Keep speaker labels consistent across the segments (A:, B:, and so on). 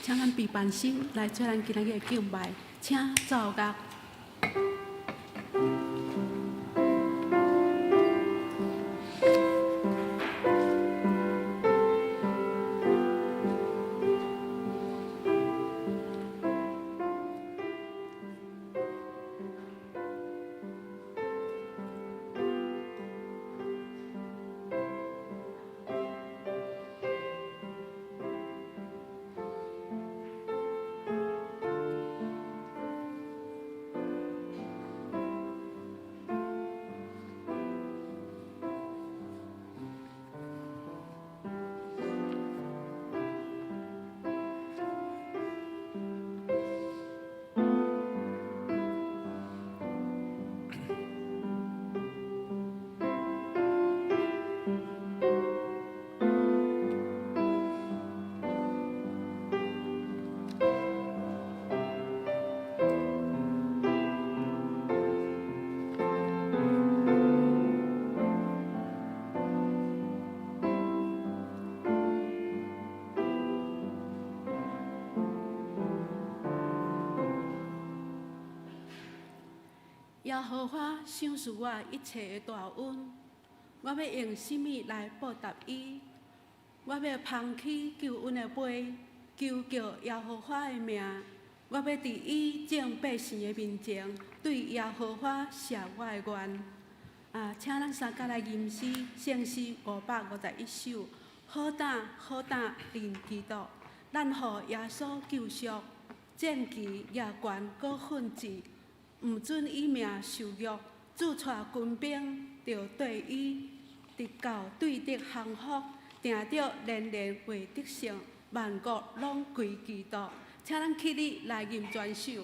A: 請咱備辦心來做咱今仔日的敬拜，請奏樂。耶和華賞賜我一切的大恩，我欲用啥物來報答伊？我欲捧起救恩的杯，求告耶和華的名。我欲佇伊眾百姓的面前，對耶和華謝我的願。啊，請咱三甲來吟詩，聖詩551首。好膽好膽認基督，咱予耶穌救贖，戰旗舉懸閣奮戰。毋准伊名受辱，主帶軍兵著對伊，直到對敵降服，定著連連會得勝，萬國攏歸基督。請咱起立來吟全首。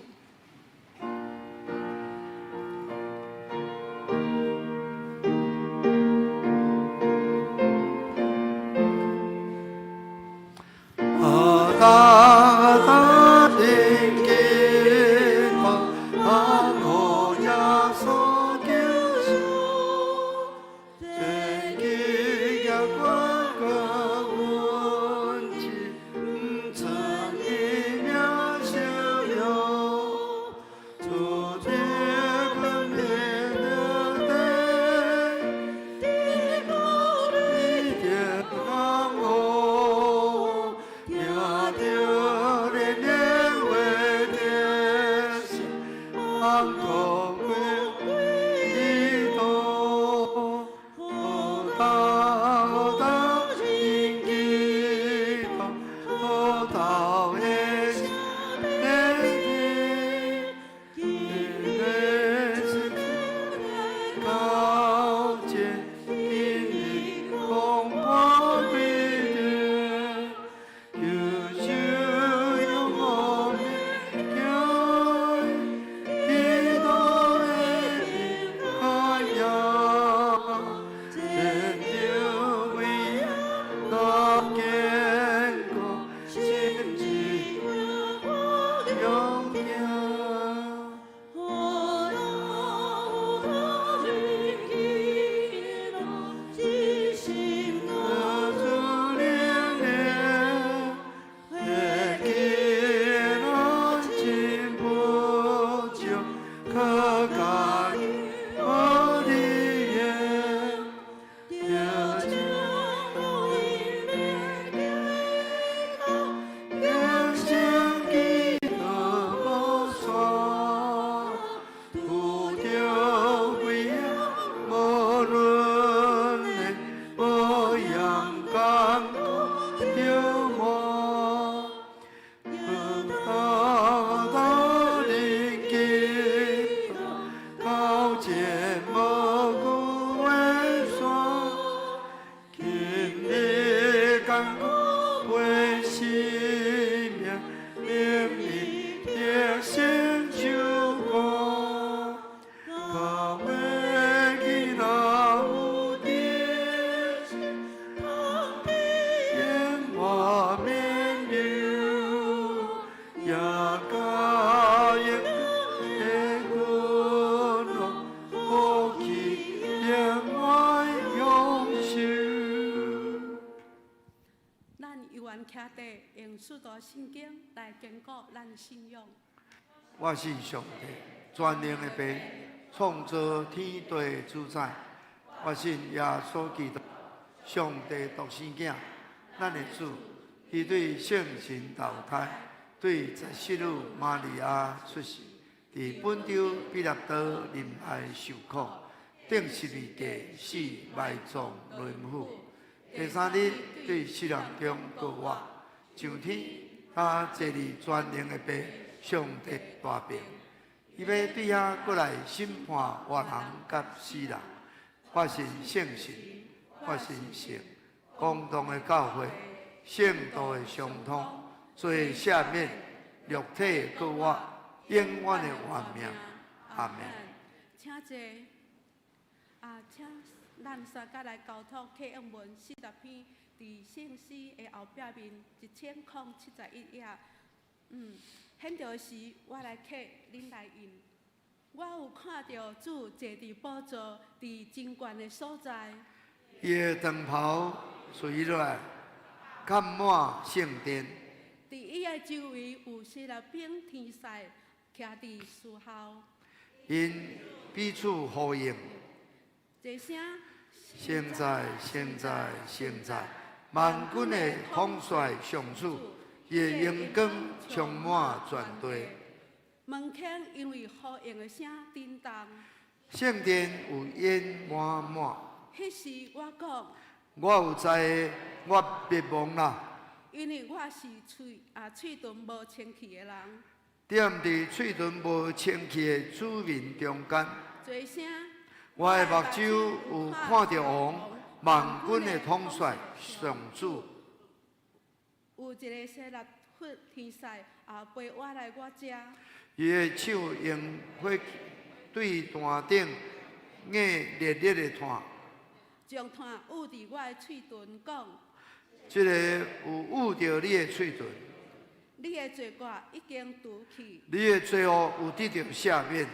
A: 使徒信經來堅固咱信仰。
B: 我信上帝，全能的父，創造天地的主宰。我信耶穌基督，上帝獨生囝，咱的主，伊對聖神投胎，對十四女瑪利亞出世，佇本丟彼拉多臨來受苦，釘十字架死埋葬淪腐。第三日對死人中復活，上天，他坐佇全能的父上帝大爿，伊欲對遐閣來審判活人佮死人。我信聖神，我信聖公同的教會，聖徒的相通，罪赦免，肉體的復活，永遠的活命。阿門。
A: 請坐。啊，請咱三個來交託啟應文40篇，佇聖詩的後壁面1071頁。現在時我來啟，恁來應。我有看著主坐佇寶座，佇真懸的所在。
B: 伊的長袍垂落來，蓋滿聖殿。
A: 佇伊的周圍有設拉賓天使徛佇侍候。
B: 𪜶彼此呼應。
A: 齊聲。
B: 聖哉，聖哉，聖哉！萬軍的統帥上主，伊的榮光充滿全地。
A: 門檻因為呼應的聲震動。
B: 聖殿有煙滿滿。
A: 彼時我講。
B: 我有知的，我滅亡啦。
A: 因為我是喙唇無清氣的人。
B: 踮佇喙唇無清氣的子民中間。
A: 齊聲。
B: 我的目睭有看著王，萬軍的統帥上主。
A: 有一个設拉弗天使飛倚來我遮。
B: 伊的手用火對壇頂硬熱熱的炭。
A: 將炭捂佇我的喙唇，講。
B: 這个有捂著你的喙唇。
A: 你的罪過已經除去。
B: 你的罪惡有得著赦免。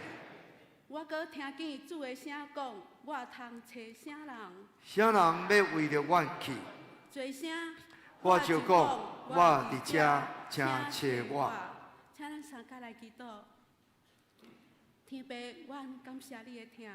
A: 我閣聽見主的聲講，我通揣啥人？
B: 啥人欲為著阮去？
A: 齊聲。
B: 我就講，我佇遮，請揣我。
A: 請咱三個來祈禱。天父，阮感謝你的疼，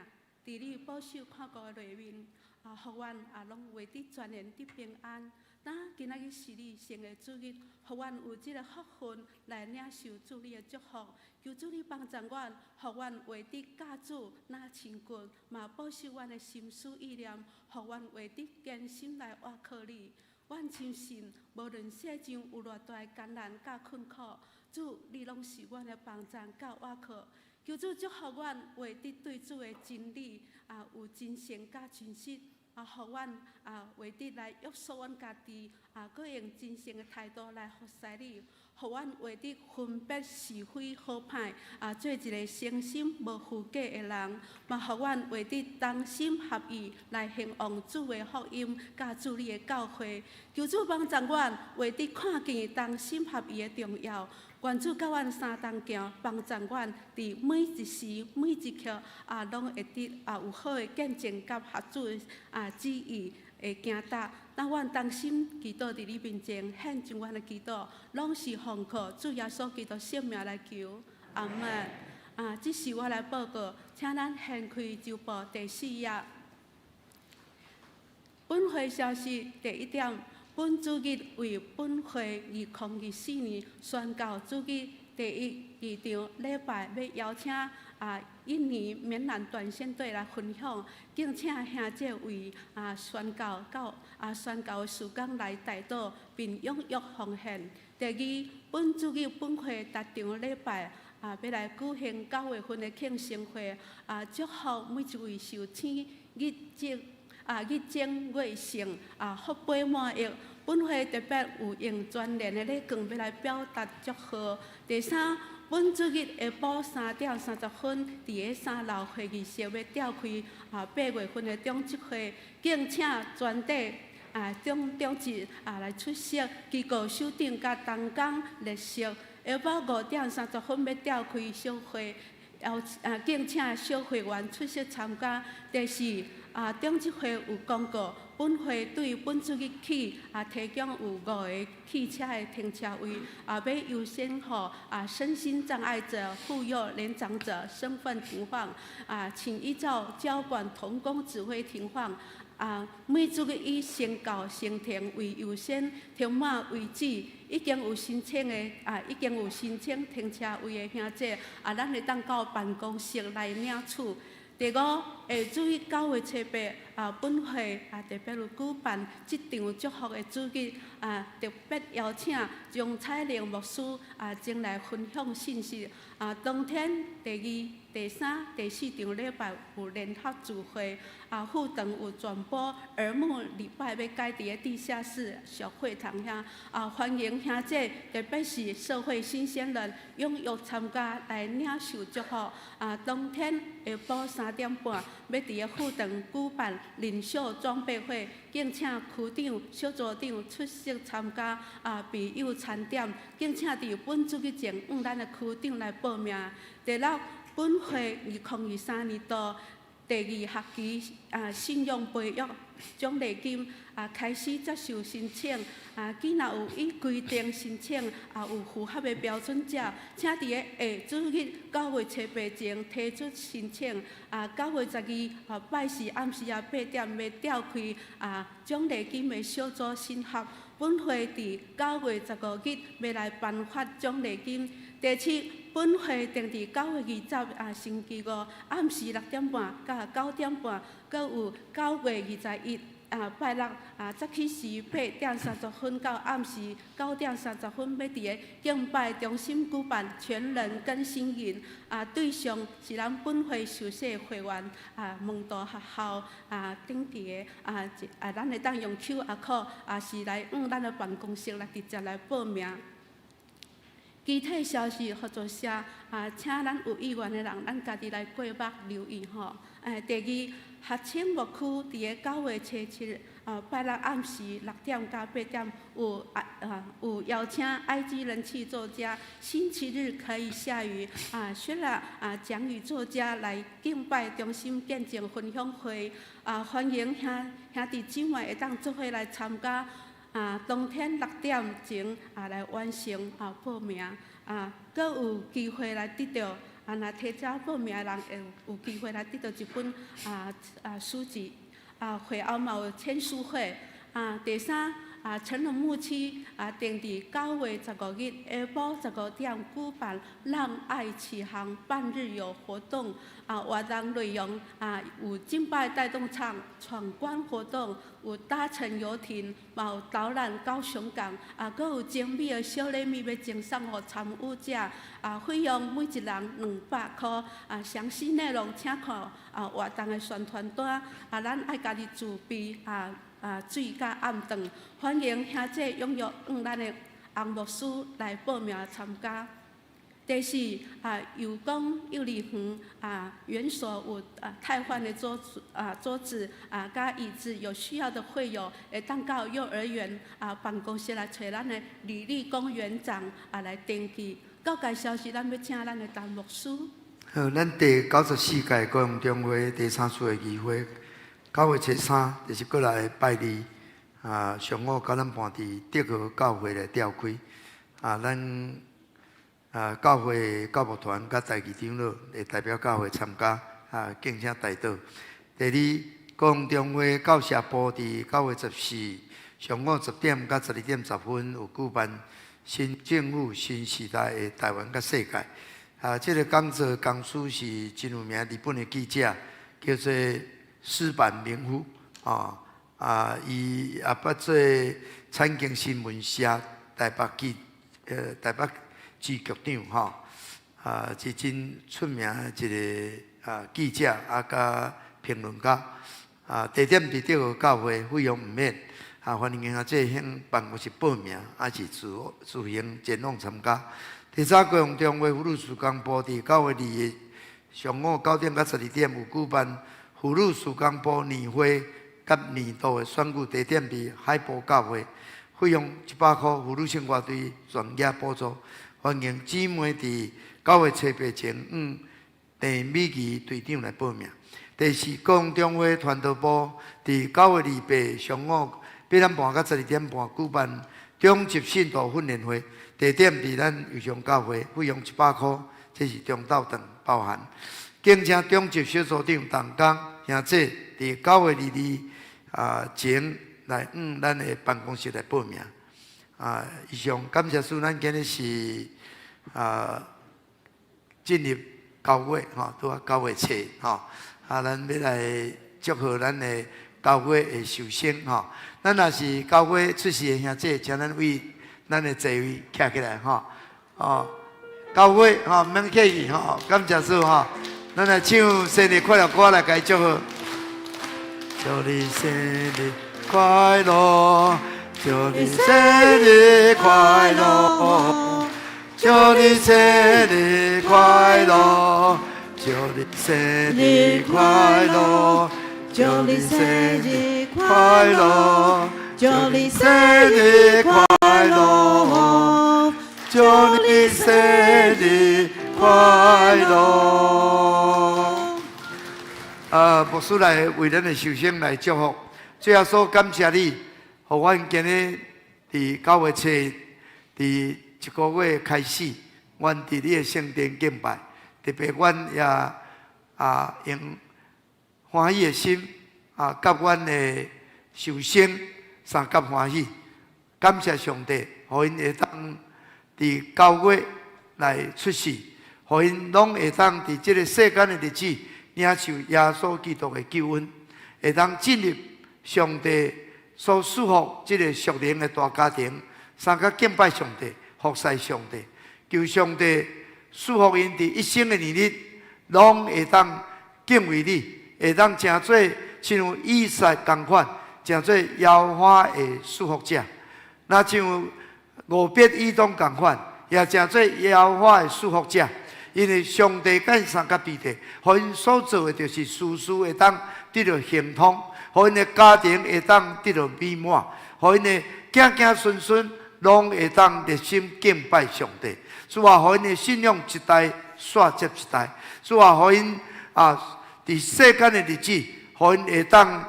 A: 佇你保守看顧的內面，予阮攏會得全然得平安。當今仔日是你聖的主日，予阮有這个福分來領受主你的祝福。求主你幫助阮，予阮會得佮主若親近，嘛保守阮的心思意念，予阮會得堅心來倚靠你。阮深信，無論世上有偌大的艱難佮困苦，主你攏是阮的幫贊佮倚靠。求主祝福阮，會得對主的真理有真誠佮真實，予阮會得來約束阮家己，閣用真誠的態度來服侍你，予阮會得分別是非好歹，做一個誠心無虛假的人，嘛予阮會得同心合意來興旺主的福音，佮主你的教會。求主幫助阮會得看見同心合意的重要。願主佮阮相同行，幫助阮佇每一時每一刻攏會得有好的見證佮合主的旨意會行踏。當阮同心祈禱佇你面前，獻上阮的祈禱，攏是奉靠主耶穌基督聖名來求。阿門。這是我來報告，請咱掀開週報第四頁。本會消息第一點。本主日為本會2024年宣教主日第一二場禮拜，欲邀請印尼棉蘭短宣隊來分享，敬請兄姐為宣教的事工來代禱，並踴躍奉獻。第二，本主日本會逐場禮拜欲來舉行9月份的慶生會，祝福每一位受請日增月盛，福杯滿溢。本會特別有用專連的禮券欲來表達祝賀。第三，本主日下晡3點30分，佇个三樓會議室欲召開8月份的長執會，敬請全體長執來出席，機構首長佮同工列席。下晡5點30分欲召開小會，邀敬請小會員出席參加。第四，頂一回有講過，本會對本主日起提供有五個汽車的停車位，欲優先予身心障礙者、婦幼年長者身份停放，請依照交管同工指揮停放。每主日以先到先停為優先，停滿為止。已經有申請停車位的兄姐，咱會當到辦公室來領取。第五，下主日9月初8，本會特別有舉辦這場祝福的主日，特別邀請張彩玲牧師前來分享信息。當天第二、第三、第四場禮拜有聯合聚會，副堂有轉播兒牧禮拜欲改佇个地下室小會堂遐，歡迎兄姐，特別是社會新鮮人踴躍參加來領受祝福。當天下晡3點半，欲佇个副堂舉辦領袖裝備會，敬請區長、小組長出席參加，備有餐點，敬請佇本主日前向咱的區長來報名。第六，本會2023年度第二學期信仰培育獎勵金開始接受申請，既若有依規定申請有符合的標準者，請佇个下主日9月初8前提出申請。9月12拜四暗時8點欲召開獎勵金的小組審核。本會佇9月15日欲來頒發獎勵金。第七，本會定佇9月20星期五暗時6點半到9點半，閣有9月21拜六早起時8點30分到暗時9點30分，欲佇个敬拜中心舉辦全人更新營。對象是咱本會受洗會員門徒學校等級的咱會當用 QR code，是來向咱的辦公室來直接來報名。其他消息合作社請咱有意願的人，咱家己來過目留意吼。第二，學青牧區佇个9月初7拜六暗時6點到8點有邀請埃及人氣作家，星期日可以下雨雪拉講語作家來敬拜中心見證分享會歡迎兄弟姊妹會當做伙來參加。當天6點鐘來完成報名，閣有機會來得著若提早報名的人會有機會來得著一本書籍。會後嘛有簽書會。第三，成人牧區定佇9月15日下晡15點舉辦讓愛啟航半日遊活動。活動內容有敬拜帶動唱、闖關活動，有搭乘遊艇，嘛有導覽高雄港，閣有精美的小禮物欲贈送予參與者。費用每一人200箍。詳細內容請看活動的宣傳單。咱愛家己自備水佮暗頓，歡迎兄姐踴躍向咱的洪牧師來報名參加。第四祐光幼兒園園所有汰換的桌子佮椅子，有需要的會友會當到幼兒園辦公室來揣咱的李立功園長來登記。告解消息，咱欲請咱的陳牧師。
B: 好，咱第94屆高雄中會第三次的議會，9月初3，就是過來拜二上午9點半佇德和教會來召開。咱教會教牧團佮台語長老會代表教會參加，敬請代禱。第二，高雄中會教社部佇9月14上午10點到12點10分有舉辦新政府新時代的台灣佮世界。這个講座講師是真有名日本的記者，叫做矢板明夫。伊也捌做產經新聞社台北支局長吼，是真出名的一个記者佮評論家。地點佇德和教會，費用毋免。歡迎兄弟向辦公室報名，抑是自行前往參加。第三，高雄中會婦女事工部佇9月2日上午9點到12點有舉辦婦女事工部年會佮年度的選舉，地點佇海埔教會，費用100箍，婦女聖歌隊全額補助。歡迎姊妹佇9月初8前向鄭美儀隊長來報名。第四，高雄中會傳道部佇9月28上午8點半到12點半舉辦中級信徒訓練會，地點佇咱右上教會，費用100箍，這是中晝頓包含。敬請中級小組長同工兄姐佇9月22前來往咱的辦公室來報名。以上感謝主，咱今日是進入九月吼，拄仔九月初吼，咱欲來祝賀咱的九月的壽星吼。咱若是九月出世的兄弟，請咱為咱的座位徛起來吼。哦，九月吼，免客氣吼，感謝主吼。咱來唱生日快樂歌來共伊祝賀。祝你生日快樂，祝你生日快樂，祝你生日快樂，祝你生日快樂，祝你生日快樂，祝你生日快樂，祝你生日快樂。牧師來為咱的壽星來祝福。主耶穌感謝你，予阮今日佇9月初，佇一個月開始，阮佇你的聖殿敬拜。特別阮也用歡喜的心佮阮的壽星相佮歡喜，感謝上帝，予𪜶會當佇九月來出世，予𪜶攏會當佇這个世間的日子領受耶穌基督的救恩，會當進入上帝所賜福這个屬靈的大家庭，相佮敬拜上帝，服侍上帝，求上帝賜福𪜶佇一生的年日，攏會當敬畏你，會當成做親像以撒仝款，成做耶和華的賜福者。若像俄別以東仝款，也成做耶和華的賜福者。因為上帝佮𪜶相佮彼得，予𪜶所做的就是事事會當得著亨通，予𪜶的家庭會當得著美滿，予𪜶的子子孫孫攏會當熱心敬拜上帝。主啊，予𪜶的信仰一代續接一代。主啊，予𪜶佇世間的日子，予𪜶會當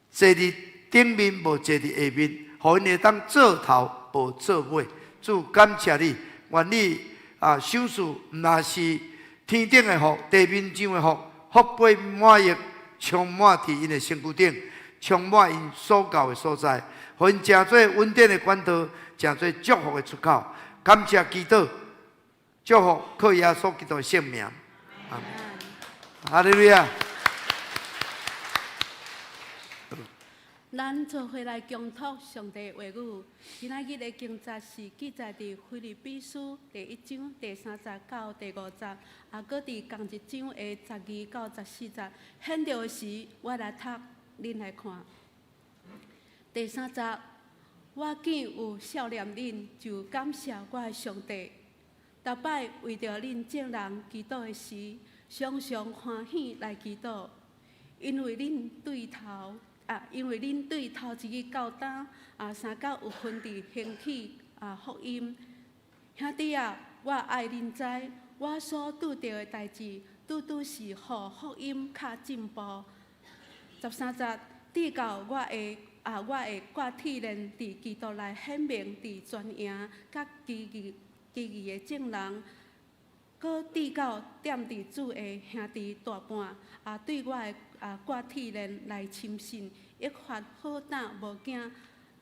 B: 坐佇頂面，無坐佇下面，予𪜶會當做頭，無做尾。主感謝你，願你賞賜毋但是天頂的福，地面上的福，福杯滿溢，充滿佇𪜶的身軀頂，充滿𪜶所到的所在，予𪜶成做恩典的管道，成做祝福的出口。感謝基督，祝福靠耶穌基督的聖名。阿們。哈利路亞。
A: 咱做伙來共讀上帝話語。今仔日的經節是記載佇腓立比書第一章第三節到第五節，也閣佇仝一章的12到14節。現著時，我來讀，恁來看。第三節，我見有數念恁，就感謝我的上帝。逐擺為著恁眾人祈禱的時，常常歡喜來祈禱，因為恁對頭。因為恁對頭一日到今相佮有份佇興起福音。兄弟啊，我愛恁知，我所拄著的代誌，拄拄是予福音較進步。13節，直到我的割鐵鏈佇基督內顯明佇全營佮其餘的眾人，閣直到踮佇主的兄弟大半，對我的割鐵鏈來深信，益發好膽無驚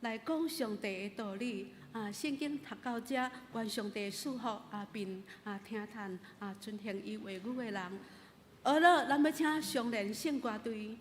A: 來講上帝的道理。聖經讀到遮，願上帝賜福並聽趁遵行伊話語的人。好了，咱欲請雙連聖歌隊。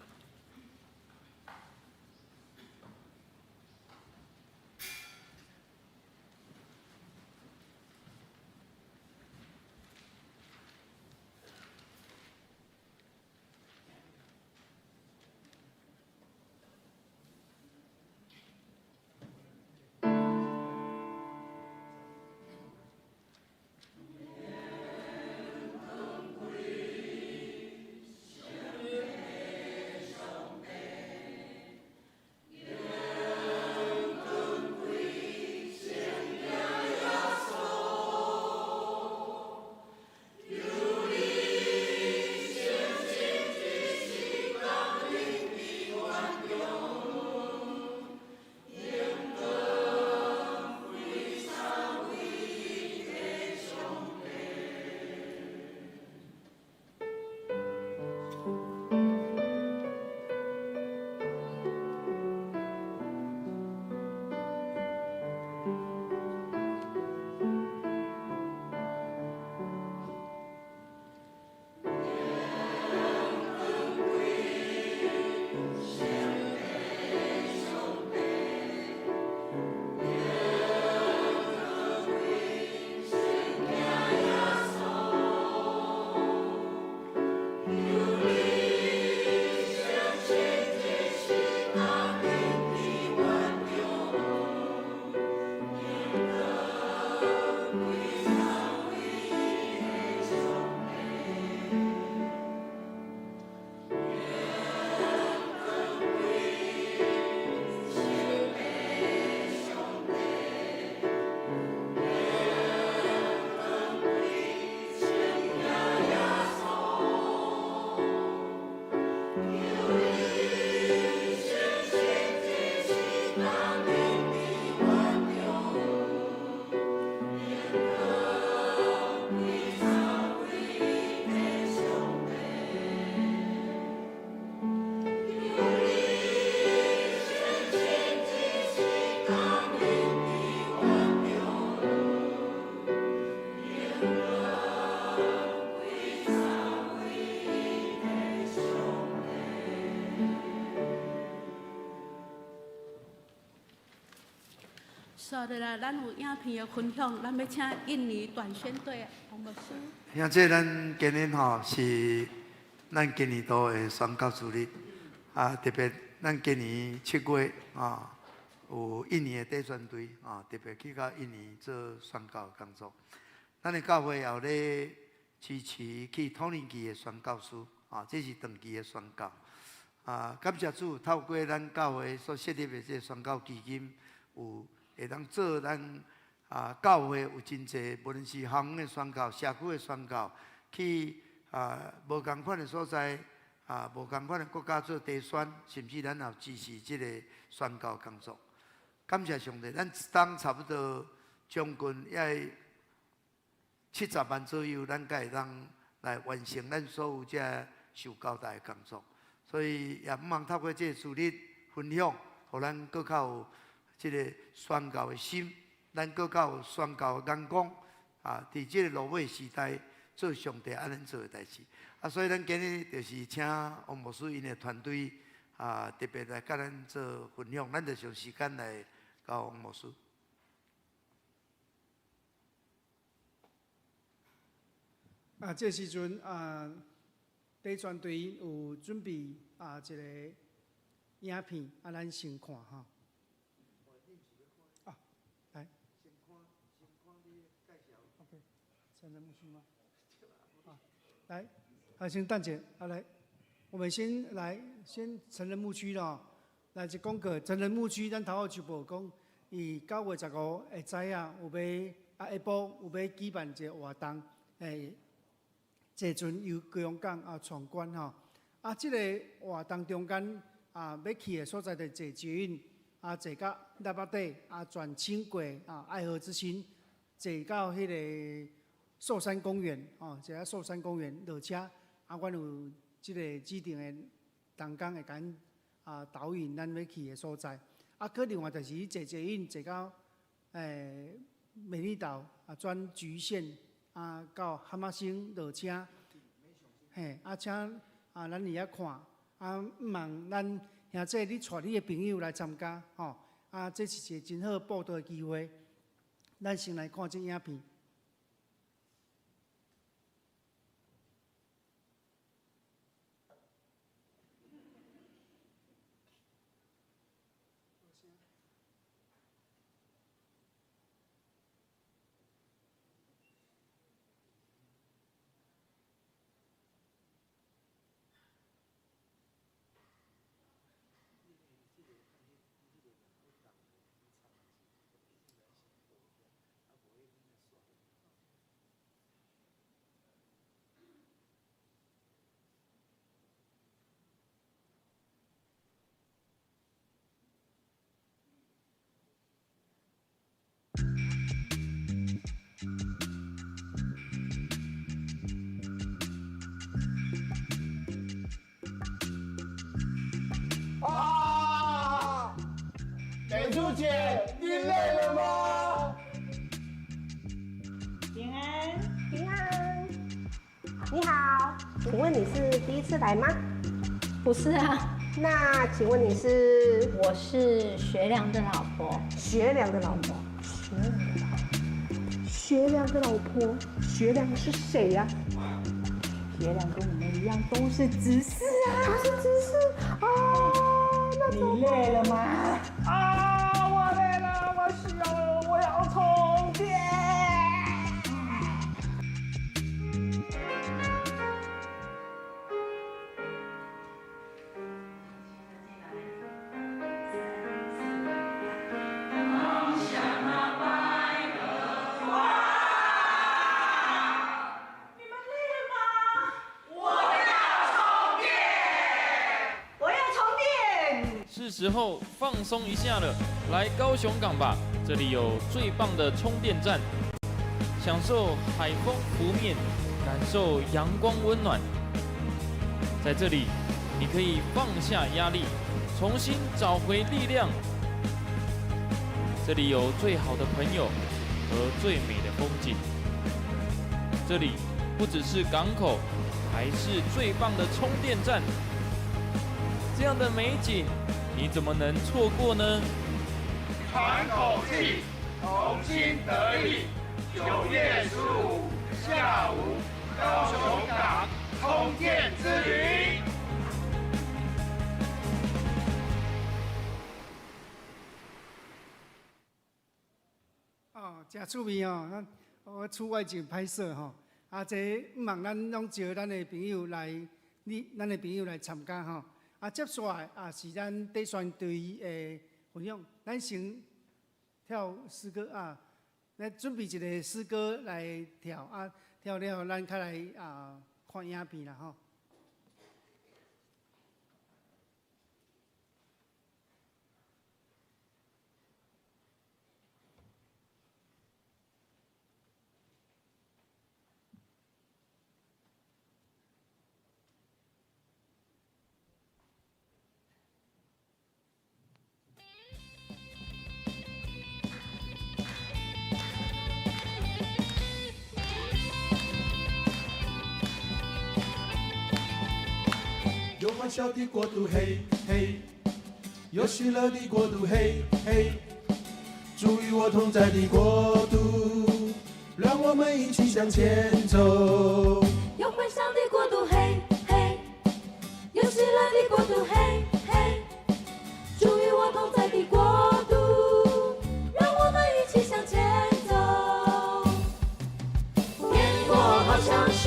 A: 紲落來，咱有影片的分享，咱欲請印尼短宣隊王牧師。
B: 兄弟，咱今日吼是咱今年度的宣教主日啊，特別咱今年7月啊，有印尼的短宣隊啊，特別去到印尼做宣教工作。咱的教會也有咧支持去土耳其的宣教師啊，這是長期的宣教。啊，感謝主，透過咱教會所設立的這個宣教基金，有會當做咱啊教會有真濟，無論是校園的宣教、社區的宣教，去啊無仝款的所在啊，無仝款的國家做短宣，甚至咱也有支持這個宣教工作。感謝上帝，咱一冬差不多將近愛70萬左右，咱才會當來完成咱所有這受交代的工作。所以也毋茫透過這個主日分享，予咱閣較有這個宣教的心，咱閣較有宣教的眼光啊！佇這個落尾時代，做上帝愛咱做的代誌。啊，所以咱今日就是請王牧師𪜶的團隊啊，特別來佮咱做分享。咱就將時間來交王牧師。
C: 啊，這時陣啊，短宣隊有準備啊一個影片，啊，咱先看吼。啊，來。OK，成人牧師嗎？啊，來，啊，先等者，啊來，我們先來先成人牧區咯。來一講過成人牧區，咱頭仔就報講，伊9月15下早啊，有欲啊下晡有欲舉辦一個活動，坐船遊高雄港啊，闖關吼。啊，這個活動中間啊，欲去的所在就坐捷運啊，坐到喇叭底啊，轉輕軌啊，愛河之心，坐到彼个壽山公園吼，坐到壽山公園落車啊，阮有這個指定的同工會共阮啊導引咱欲去的所在。啊，閣另外就是坐捷運坐到美麗島啊，轉橘線啊，到哈瑪星落車，嘿，啊，請啊，咱佇遐看，啊，毋茫咱兄弟你帶你的朋友來參加，吼，啊，這是一個真好報道的機會。咱先來看這影片。
D: 啊！美珠姐，你累了嗎？
E: 平安，
F: 平安。你好，請問你是第一次來嗎？
G: 不是啊。
F: 那請問你是？
G: 我是學良的老婆。
F: 學良的老婆。學良的老婆。學良的老婆。學良是誰呀？
E: 學良跟我們一樣都是執事啊。
F: 他是執事啊。
E: 你累了嗎？
D: 啊，我累了，我需要，我要充電。
E: 你們累了嗎？我要充電，我要充電。
H: 是時候放鬆一下了，來高雄港吧，這裡有最棒的充電站，享受海風拂面，感受陽光溫暖。在這裡，你可以放下壓力，重新找回力量。這裡有最好的朋友和最美的風景。這裡不只是港口，還是最棒的充電站。這樣的美景，你怎麼能錯過呢？
D: 喘口氣，
I: 同心得力。9月15下午，高雄港充電之旅。
C: 哦，誠趣味哦！咱我出外景拍攝吼，啊，這毋茫咱攏招咱的朋友來，你咱的朋友來參加吼。啊，接下來啊是咱短宣隊的分享，咱先跳詩歌啊，來準備一個詩歌來跳啊，跳了咱較來啊看影片啦吼。
J: 有歡笑的國度，嘿嘿；有喜樂的國度，嘿嘿。主與我同在的國度，讓我們一起向前走。
K: 有歡笑的國度，嘿嘿；有喜樂的國度，嘿嘿。主與我同在的國度，讓我們一起向前走。天國好像是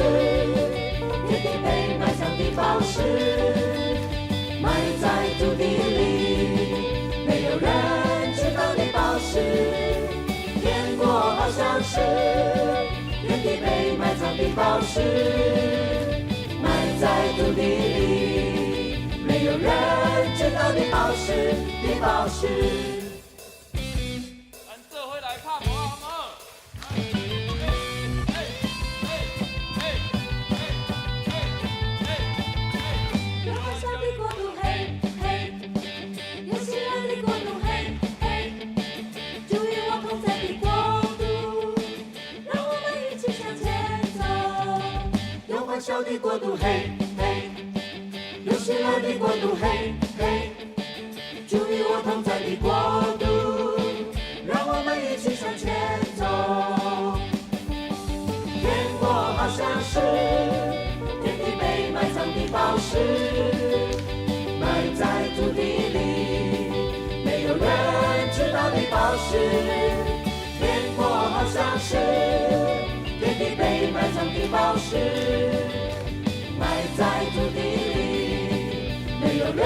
K: 天地被埋藏的寶石，埋在土地裡，沒有人知道的寶石。天國好像是天地被埋藏的寶石，埋在土地裡，沒有人知道的寶石的寶石。
H: 咱做伙來拍鼓好毋好？
K: 有歡笑的國度，嘿嘿；有喜樂的國度，嘿嘿。主與我同在的國度，讓我們一起向前走。
J: 有歡笑的國度，嘿嘿；有喜樂的國度，嘿嘿。主與我同在的國度，讓我們一起向前走。天國好像是天地被埋藏的寶石，埋在土地裡，沒有人知道的寶石。天國好像是天地被埋藏的寶石，埋在土地裡，沒有人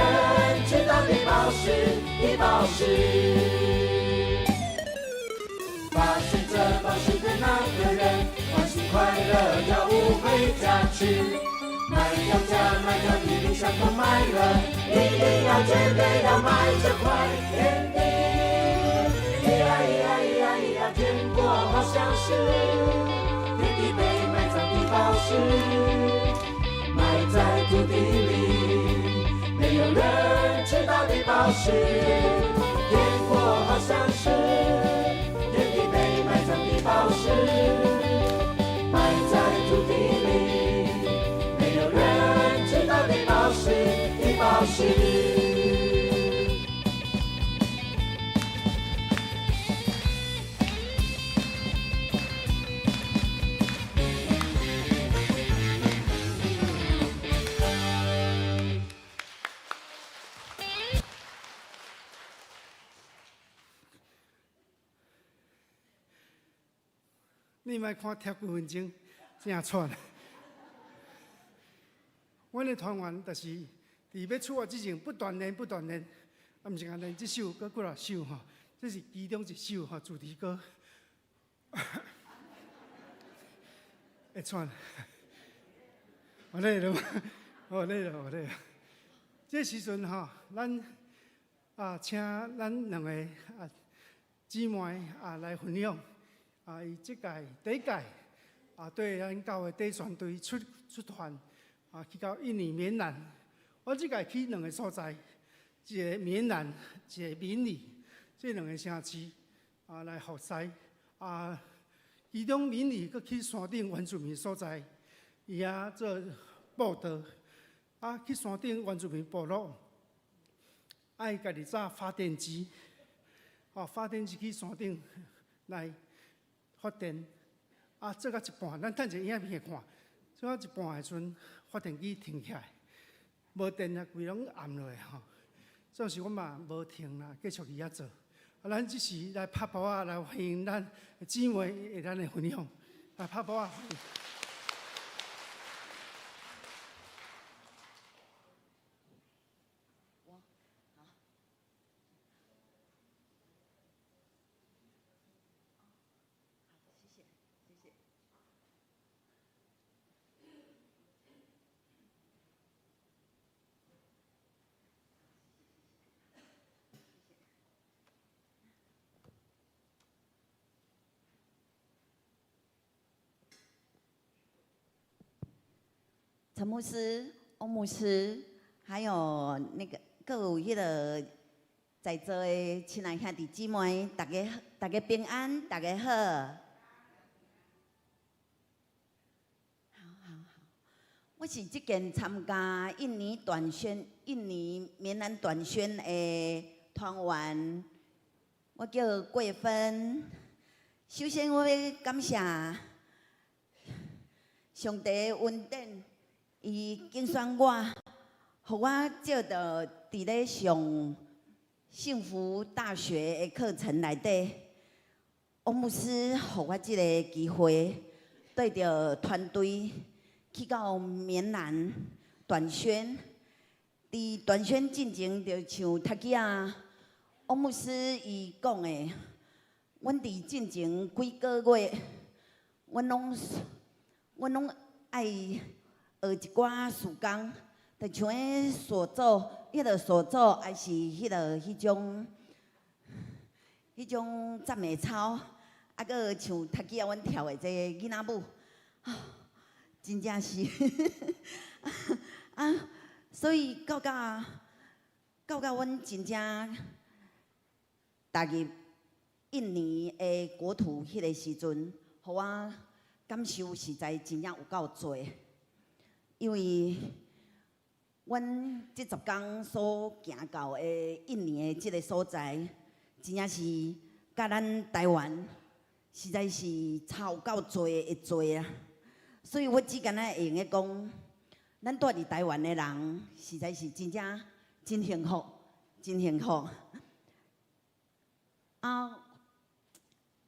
J: 知道的寶石的寶石。發現這寶石的那個人，歡喜快樂跳舞回家去。賣掉家，賣掉地，理想都賣了，一定要絕對要買這塊田地。咿呀咿呀咿呀咿呀，天國好像是天地被埋藏的寶石，埋在土地裡，沒有人知道的寶石。天國好像是天地被埋藏的寶石，埋在土地裡，沒有人知道的寶石的寶石。
C: 你莫看跳幾分鐘，真喘。阮的團員就是佇欲出發之前不斷練，不斷練，啊，毋是干練這首，閣幾若首吼，這是其中一首吼主題歌。會喘，我累了，我累了，我累了。這時陣吼，咱啊請咱兩個啊姊妹啊來分享。啊！伊這屆第一屆啊，對咱教會短宣隊出團啊，去到印尼棉蘭。我這屆去兩個所在，一個棉蘭，一個敏里，這兩個城市啊來服侍啊。其中敏里閣去山頂原住民所在，伊遐做報道。啊，去山頂原住民部落，愛家己紮發電機，哦，發電機去山頂。來發電。啊，做到一半，咱等一下影片會看，做到一半的時陣，發電機停起來，無電啊，規攏暗落來吼。總是阮嘛無停啦，繼續佇遐做。啊，咱這時來拍噗仔來歡迎咱姊妹的咱的分享，來拍噗仔。
L: 陳牧師、翁牧師，還有那個閣有彼个在座的親愛兄弟姊妹，大家大家平安，大家好。好好好，我是這間參加印尼短宣、印尼棉蘭短宣的團員，我叫桂芬。首先，我欲感謝上帝的恩典。伊揀選我，予我借著佇咧上幸福大學的課程內底，翁牧師予我這个機會，帶著團隊去到棉蘭短宣。佇短宣進前，就像頭拄仔翁牧師伊講的，阮佇進前幾个月，阮攏愛學一寡事工，就像彼手作，彼个手作，抑是彼个彼種彼種讚美操，啊，閣像頭拄仔阮跳的這个囡仔舞，啊，真正是啊，所以到甲到甲阮真正踏入印尼的國土彼个時陣，予我感受實在真正有夠濟。因為阮這十工所行到的印尼的這个所在，真正是佮咱台灣實在是差有夠濟的濟啊！所以我只敢若會用得講，咱住佇台灣的人，實在是真正真幸福，真幸福。啊，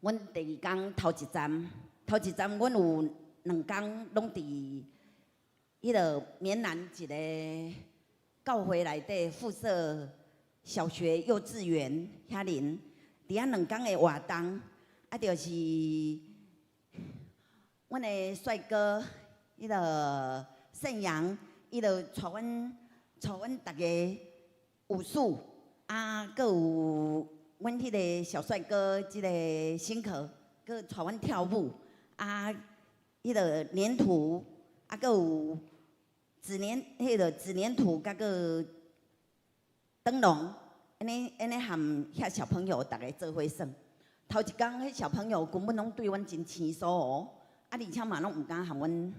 L: 阮第二工頭一站，頭一站阮有兩工攏佇彼个棉蘭一个教會內底附設小學、幼稚園遐爾，佇遐兩工的活動，啊，就是阮的帥哥，彼个盛陽，伊就帶阮帶阮逐个武術，啊，閣有阮彼个小帥哥，這个新可，閣帶阮跳舞，啊，彼个黏土。啊，閣有紙黏，彼个紙黏土，佮閣燈籠，按呢按呢含遐小朋友逐个做伙耍。頭一工，彼小朋友根本攏對阮真生疏哦，啊，而且嘛攏毋敢含阮，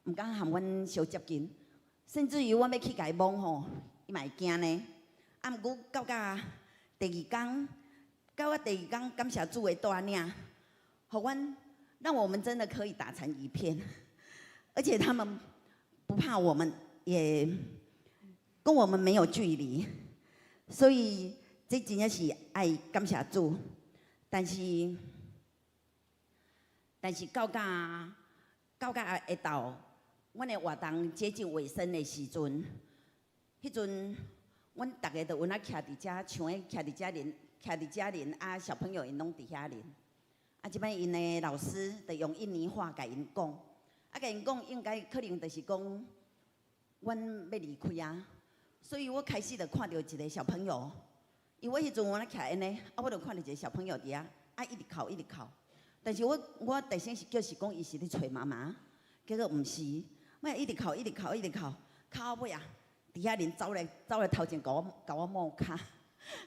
L: 毋敢含阮相接近，甚至於阮欲去共伊摸吼，伊嘛會驚呢。啊，毋過到甲第二工，到我第二工感謝主的帶領，予阮，讓我們真的可以打成一片。而且他們不怕我們，也跟我們沒有距離，所以這真正是愛感謝主。但是，但是到甲到甲下晝，阮的活動接近尾聲的時陣，彼陣阮逐个就有那徛佇遮，像彼徛佇遮恁，徛佇遮恁啊，小朋友𪜶攏佇遐恁。啊，這擺𪜶的老師就用印尼話共𪜶講。啊，共𪜶講應該可能就是講，阮欲離開啊，所以我開始就看著一个小朋友，因為我彼陣我咧徛按呢，啊，我就看著一個小朋友佇遐，啊，一直哭一直哭，但是我我大聲是叫是講伊是咧揣媽媽，結果毋是，我一直哭一直哭一直哭，哭到尾啊，佇遐恁走來走來頭前共我共我摸跤，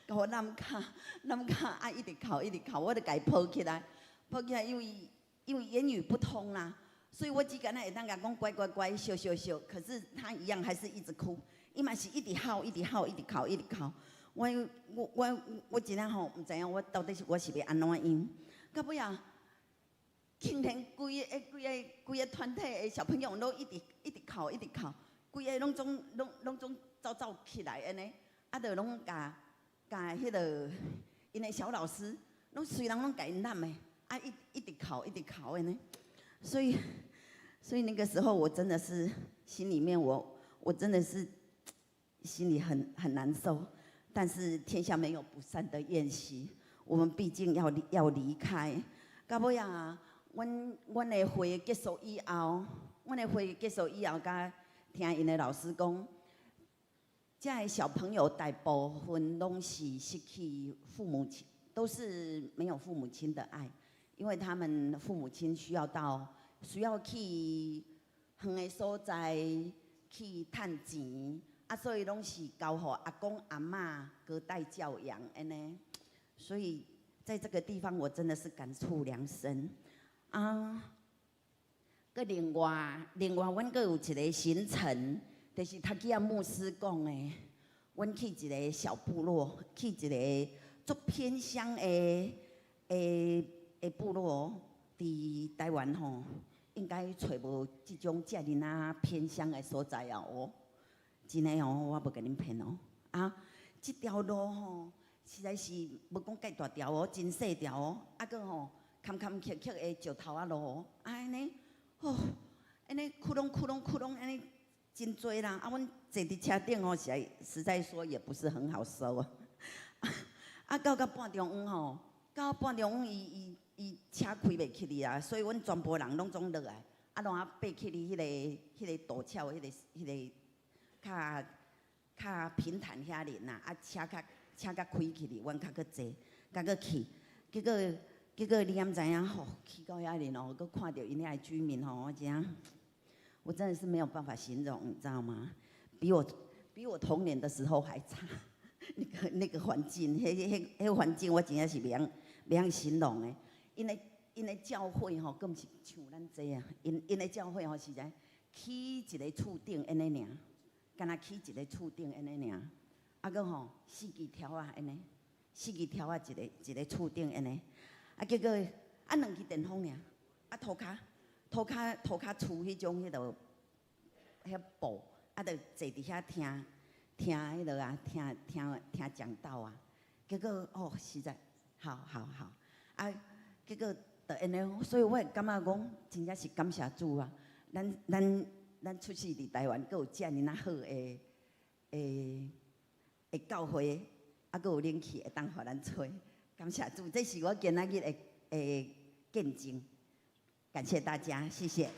L: 共我攬跤攬跤，啊，一直哭一直哭，我就共伊抱起來，抱起來，因為因為言語不通啦。所以我只敢若會當共講乖乖乖，笑笑笑，可是他一樣還是一直哭，伊嘛是一直哭，一直哭，一直哭，一直哭。我我我我真正吼毋知影，我到底是我是欲按怎樣？到尾啊，竟然規个規个規个團體的小朋友攏一直一直哭一直哭，規个攏總攏攏總走走起來按呢，啊，就攏共共彼个𪜶的小老師，攏隨人攏共𪜶攬的，啊一一直哭一直哭按呢，所以那個時候我真的是心裡面我真的是心裡很難受，但是天下沒有不散的宴席，我們畢竟要離開。到尾啊，阮的會結束以後，阮的會結束以後，佮聽𪜶的老師講，這个小朋友大部分攏是失去父母親，都是沒有父母親的愛，因為他們父母親需要去遠的所在去趁錢，啊，所以攏是交予阿公阿嬤隔代教養按呢。所以在這個地方，我真的是感觸良深啊。閣另外，另外，阮閣有一個行程，就是塔基亞牧師講的，阮去一個小部落，去一個足偏鄉的部落，佇台灣吼，應該揣無這種遮爾若偏鄉的所在啊！哦，真的哦，我無共恁騙哦。啊，這條路吼，實在是無講蓋大條哦，真細條哦，啊，閣吼坎坎曲曲的石頭仔路哦，啊按呢，吼，按呢窟窿窟窿窟窿，按呢真濟啦。啊，阮坐佇車頂吼，實在說也不是很好受啊。啊，到半中央吼，到半中央伊伊伊車開袂起去啊，所以阮全部人攏總落來，啊，攏啊爬起去彼個陡峭，彼個較較平坦遐爾啦，啊，車較開起去，阮較閣坐，較閣去，結果你敢知影吼？去到遐爾哦，閣看著𪜶遐的居民吼，我真的是沒有辦法形容，你知道嗎？比我童年的時候還差，那個環境，彼環境我真正是袂曉形容的。𪜶的教會吼，閣毋是像咱這啊，𪜶的教會吼實在起一个厝頂按呢爾，敢若起一个厝頂按呢爾，啊閣吼四支柱仔按呢，四支柱仔一个一个厝頂按呢，啊結果啊兩支電風爾，啊塗跤厝彼種彼落彼布，啊就坐佇遐聽聽彼落啊，聽聽聽講道啊，結果哦實在好好好，啊結果就按呢，所以我會感覺講，真正是感謝主啊！咱出世佇台灣，閣有遮爾若好的教會，啊，閣有冷氣會當予咱吹，感謝主！這是我今仔日的見證，感謝大家，謝謝。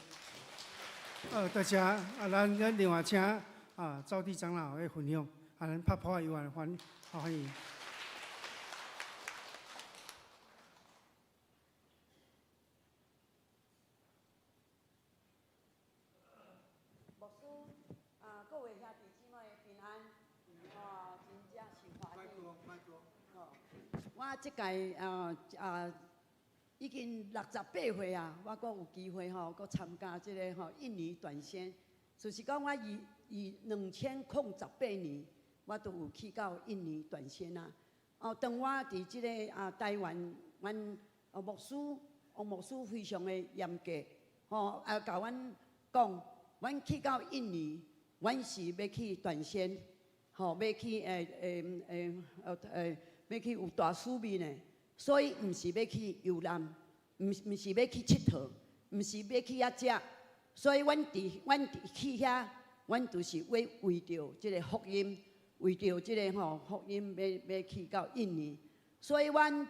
C: 大家啊，咱另外請啊趙地長老來分享，啊，咱拍破有緣歡歡迎。
M: 牧師啊，各位兄弟姊妹平安，哦，真正是歡喜。我這屆啊已經68歲啊，我閣有機會吼，閣參加這个吼印尼短宣。就是講我2018年，我都有去到印尼短宣啊。哦，當我佇這个啊台灣，阮牧師王牧師非常的嚴格，吼啊共阮講，阮去到印尼，阮是欲去傳宣，吼欲去欲去有大使命的，所以毋是欲去遊覽，毋是欲去𨑨迌，毋是欲去遐食，所以阮佇去遐，阮就是為著這个福音，為著這个吼福音欲去到印尼，所以阮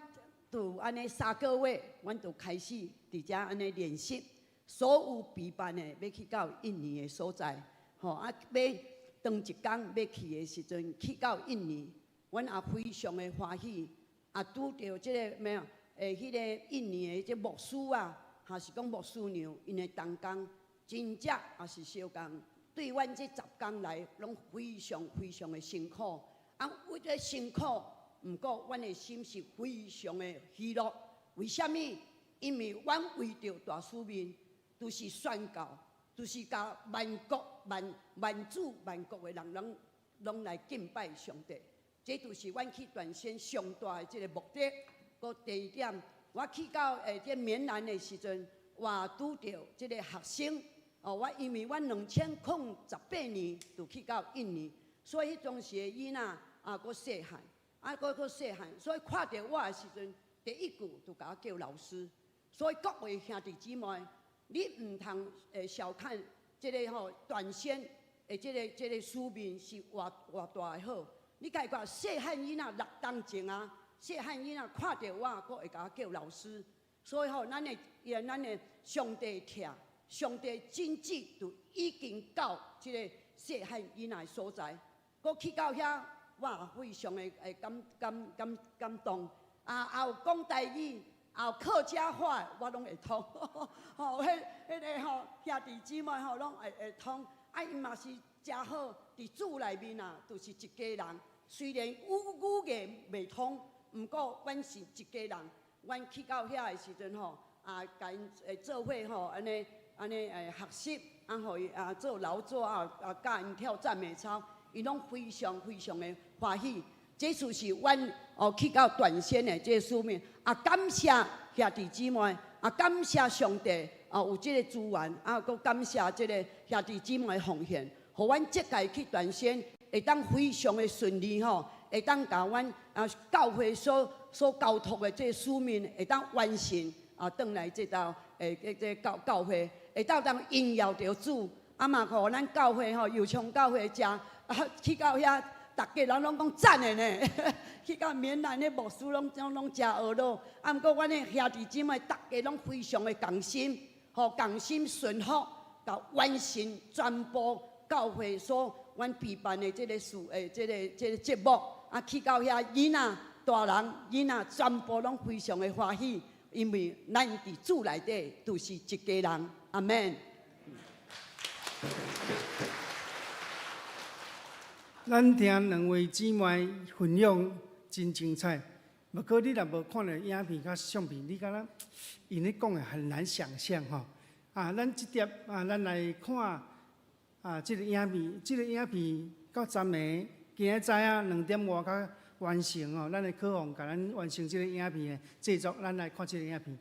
M: 就按呢3個月，阮就開始佇遮按呢練習，所有備辦的欲去到印尼的所在，吼啊欲當一工欲去的時陣，去到印尼，阮也非常的歡喜，也拄著這个咩啊？彼个印尼的這牧師啊，還是講牧師娘，𪜶的同工真正也是相共，對阮這10工來，攏非常非常的辛苦。啊，為這辛苦，毋過阮的心是非常的喜樂。為啥物？因為阮為著大使命，就是宣告，就是共萬國萬萬族萬國的人，攏來敬拜上帝。這就是阮去傳宣上大的這个目的。閣第二點，我去到這棉蘭的時陣，我拄著這个學生。哦，我因為阮2018年就去到印尼，所以彼當時的囡仔啊，閣細漢，啊，閣細漢，所以看著我的時陣，第一句就共我叫老師。所以各位兄弟姊妹，你毋通小看這个吼斷線的這个使命是偌偌大的好。你家看細漢囡仔6冬前啊，細漢囡仔看著我，閣會共我叫老師。所以吼，咱的上帝疼，上帝真旨就已經到這個細漢囡仔的所在。閣去到遐，我也非常的會感動。啊，也有講台語，也有客家話，我攏會通。吼，彼個吼兄弟姊妹吼攏會通。啊，𪜶嘛是誠好，佇主內面啊，就是一家人。雖然語言袂通，毋過阮是一家人。阮去到遐的時陣吼，啊，共𪜶做伙吼，按呢學習，啊，予伊啊做勞作啊，啊教𪜶跳讚美操，𪜶攏非常非常的歡喜。這就是阮哦去到斷線的這個使命。啊，感謝兄弟姊妹，啊，感謝上帝啊有這個資源，啊，閣感謝這個兄弟姊妹的奉獻，予阮這屆去斷線會當非常的順利吼，會當共阮啊教會所交託的這個使命會當完成啊，轉來這道這教會會當榮耀著主，啊嘛，予咱教會吼，右昌教會遮啊去到遐，逐家人攏講讚的呢。去到棉蘭的牧師攏誠懊惱，啊，毋過阮的兄弟姊妹逐家攏非常的共心，吼共心順服，共完成全部教會所阮備辦的這個事這個節目，啊，去到遐囡仔、大人、囡仔全部攏非常的歡喜，因為咱佇主內底就是一家人。阿門。
C: 咱聽兩位姊妹分享真精彩，不過你若無看著影片佮相片，你敢若𪜶咧講的很難想像吼。啊，咱這碟啊，咱來看啊，這個影片，這個影片到昨暝今仔早影2點外才完成哦。咱的可鳳共咱完成這個影片的製作，咱來看這個影片。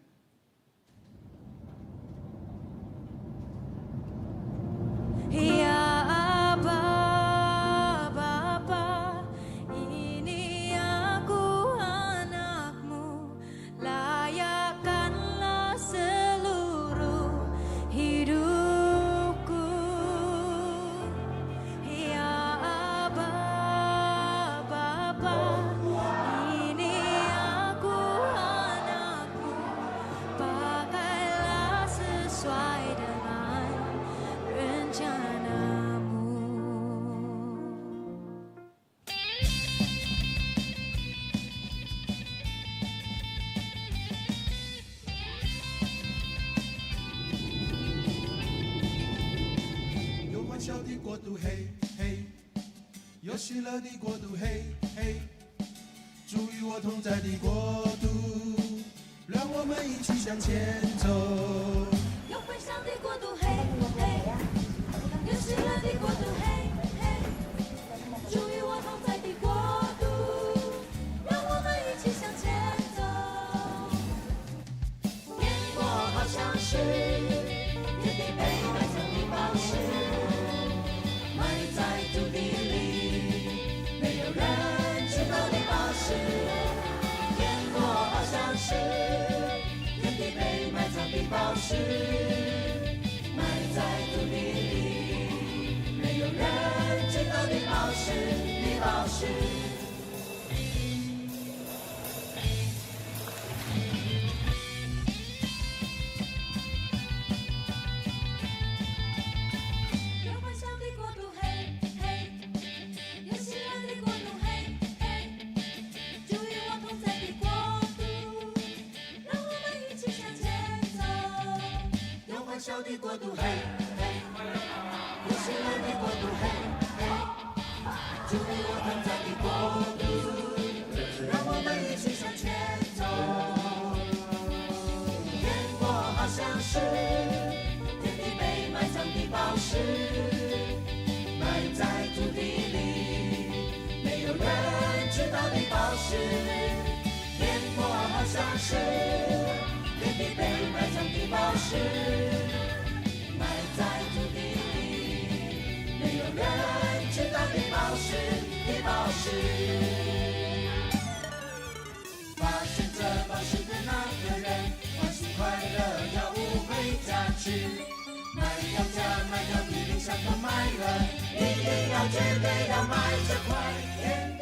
K: Ya Abba, Bapa, ini aku anakmu, layakkanlah seluruh hidupku. Ya Abba, Bapa, ini aku anakmu, pakailah sesuai dengan rencanamu.
J: 有歡笑的國度，嘿嘿；有喜樂的國度，嘿嘿。主與我同在的國度，讓我們一起向前走。
K: 有歡笑的國度，嘿嘿；有喜樂的國度，嘿嘿。主與我同在的國度，讓我們一起向前走。天國好像是原地被埋藏的寶石，埋在土地裡，沒有人知道的寶石。天國好像是原地被埋藏的寶石，埋在土地裡，沒有人知道的寶石，的寶石。有歡笑的國度，嘿嘿；有喜樂的國度，嘿嘿。主與我同在的國度，讓我們一起向前走。
J: 有歡笑的國度，嘿嘿；有喜樂的國度，嘿嘿。主與我同在的國度，讓我們一起向前走。天國好像是原地被埋藏的寶石，埋在土地裡，沒有人知道的寶石。天國好像是。石。发现这宝石的那个人，欢喜快乐跳舞回家去。卖掉家，卖掉地，连箱都卖了，一定要绝对要买这块田地。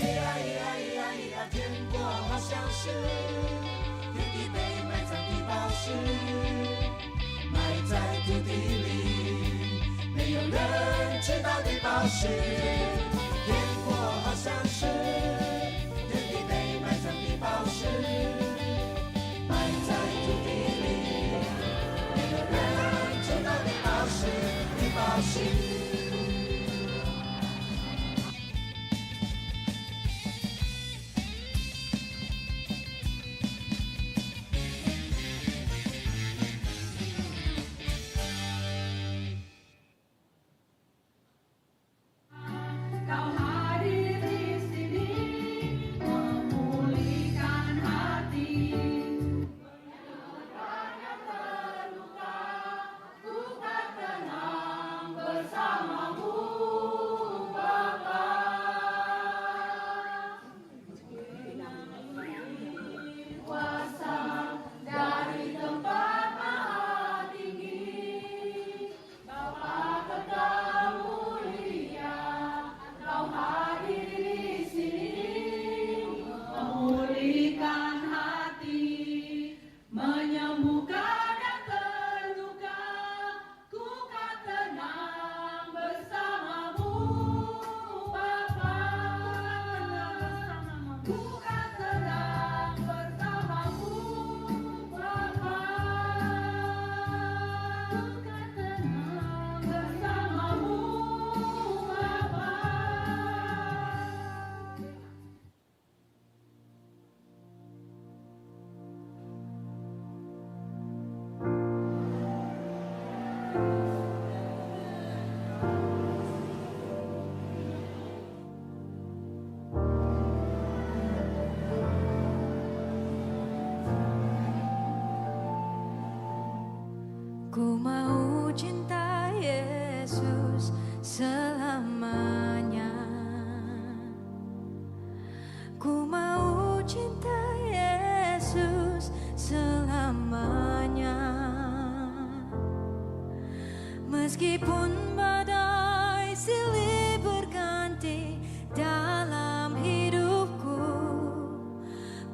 J: 咿呀咿呀咿呀咿呀，天国好像是天地被埋藏的宝石，埋在土地里，没有人知道的宝石。天国好像是天地被埋藏的宝石，埋在土地里，没有人知道的宝石，的宝石。
A: Kau hadir di sini memulihkan hati. Banyak terluka, ku kan tenang bersamamu, Bapa. Kuasa dari tempat maha tinggi, Bapa kekal mulia, Kau hadir di sini, memulihkan hati, menyembuhkan yang terluka, ku kan tenang bersamamu, Bapa. Ku kan tenang bersamamu, Bapa. Ku kan tenang bersamamu, Bapa.
N: Ku mau cinta Yesus selamanya. Ku mau cinta Yesus selamanya. Meskipun badai silih berganti dalam hidupku,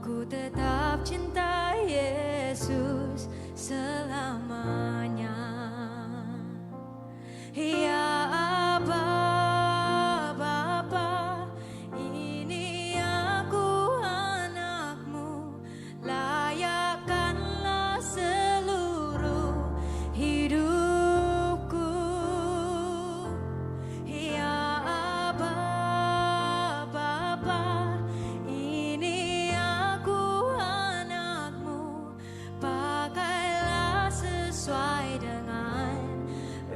N: ku tetap cinta Yesus selamanya. Ya Abba, Bapa, ini aku anakmu, layakkanlah seluruh hidupku. Ya Abba, Bapa, ini aku anakmu, pakailah sesuai dengan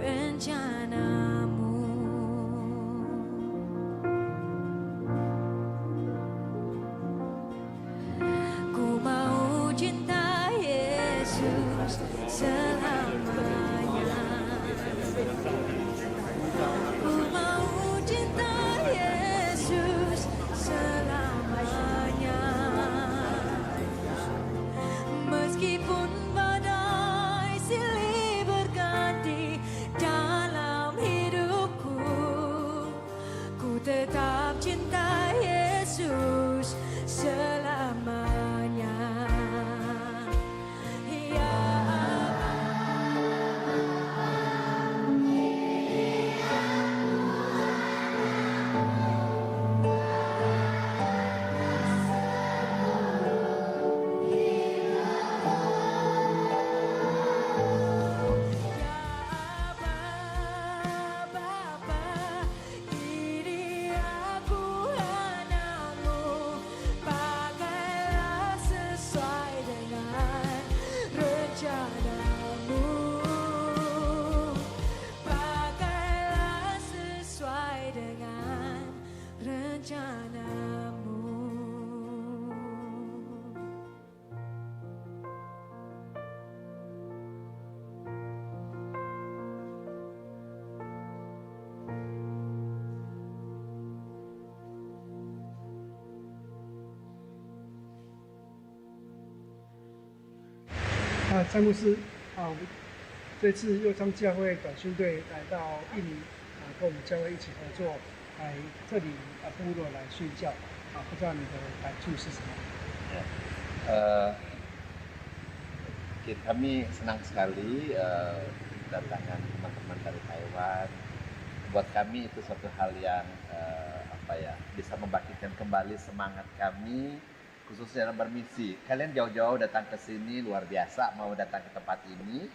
N: rencanamu. Ku mau cinta Yesus selamanya. Ku mau cinta Yesus selamanya. Meskipun badai silih berganti dalam hidupku, ku tetap cinta Yesus selamanya. Ya.
C: 啊，詹牧師啊，這次右昌教會短宣隊來到印尼啊，跟我們教會一起合作，來這裡啊部落來宣教啊，不知道你的感觸是什麼？
O: Kami senang sekali kedatangan teman-teman dari Taiwan. Buat kami itu suatu hal yang apa ya, bisa membangkitkan kembali semangat kami, khususnya dalam bermisi. Kalian jauh-jauh datang ke sini, luar biasa, mau datang ke tempat ini,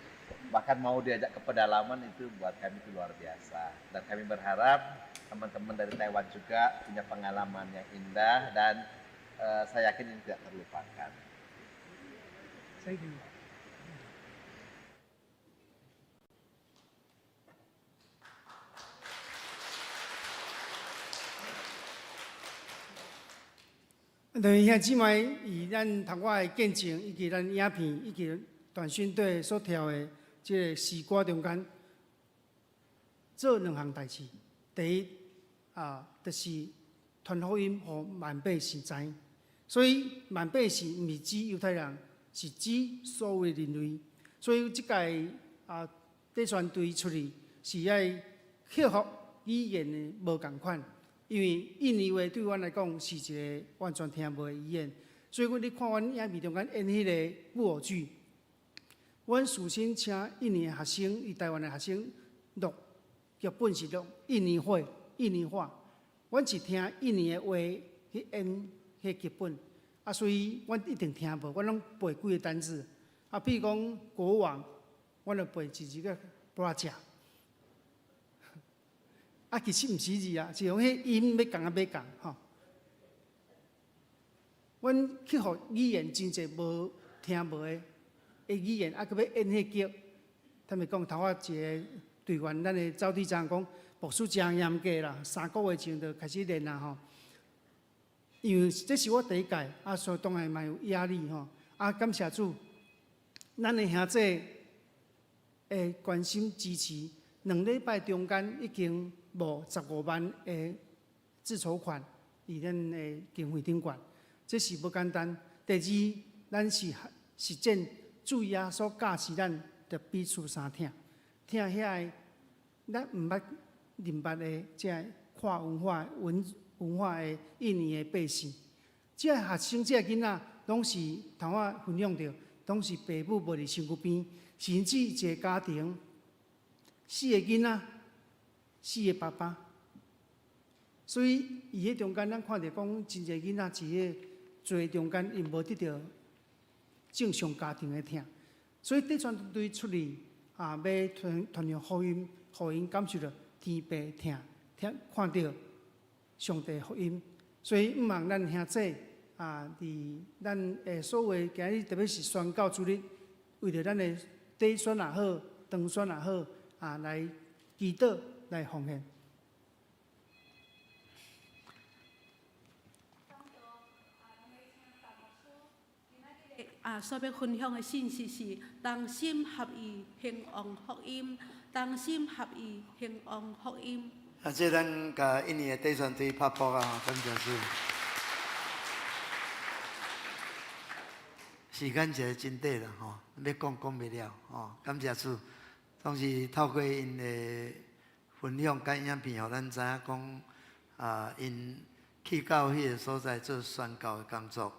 O: bahkan mau diajak ke pedalaman, itu buat kami itu luar biasa. Dan kami berharap teman-teman dari Taiwan juga punya pengalaman yang indah dan saya yakin ini tidak terlupakan.
C: Thank you. 两位兄姊妹，以咱头我的見證，以及咱影片，以及短宣隊所跳的這个詩歌中間，做兩項代誌。第一啊，就是傳福音予萬百姓知。所以萬百姓毋是指猶太人，是指所有的人類。所以這屆啊，短宣隊出去是愛克服語言的無仝款。因為印尼話對阮來講是一個完全聽無的語言，所以阮你看阮影片中間演彼个木偶劇，阮事先請印尼的學生，伊台灣的學生錄劇本是錄印尼話，印尼話，阮是聽印尼的話去演彼劇本，啊，所以阮一定聽無，阮攏背幾个單字，啊，比如講國王，阮就背一字叫 raja。啊，其實毋是字啊，是用彼音欲仝啊欲仝吼。阮克服語言真濟無聽無的的語言，啊，閣欲演彼劇。坦白講，頭仔一个隊員，咱的走隊長講，牧師誠嚴格啦，3個月前就開始練啦吼。因為這是我第一屆，啊，所以當然嘛有壓力吼。啊，感謝主，咱的兄弟會關心支持，2禮拜中間已經募15萬的自籌款，佇咱的經費頂懸，這是無簡單。第二，咱是實踐主耶穌教示咱，著彼此相疼，疼遐個咱毋捌認捌的這个跨文化文文化的印尼的百姓。這个學生，這个囡仔，攏是頭仔分享著，攏是爸母無佇身軀邊，甚至一個家庭四個囡仔，四個爸爸，所以伊彼中間，咱看著講真濟囡仔佇彼濟中間，𪜶無得著正常家庭的疼，所以短宣隊出去啊，欲傳傳揚福音，予𪜶感受著天父疼，聽看著上帝福音。所以毋望咱兄弟啊，佇咱的所有今日特別是宣教主日，為著咱的短宣也好，長宣也好，啊，來祈禱，來奉獻。
A: 啊，所欲分享的信息是同心合意興旺福音，同心合意興旺福音。
B: 啊，這咱共印尼的短宣隊拍噗仔，感謝主。時間實在真短啦，吼，欲講講袂了，吼，感謝主，總是透過𪜶的分享佮影片，予咱知影講，啊，𪜶去到彼个所在做宣教的工作，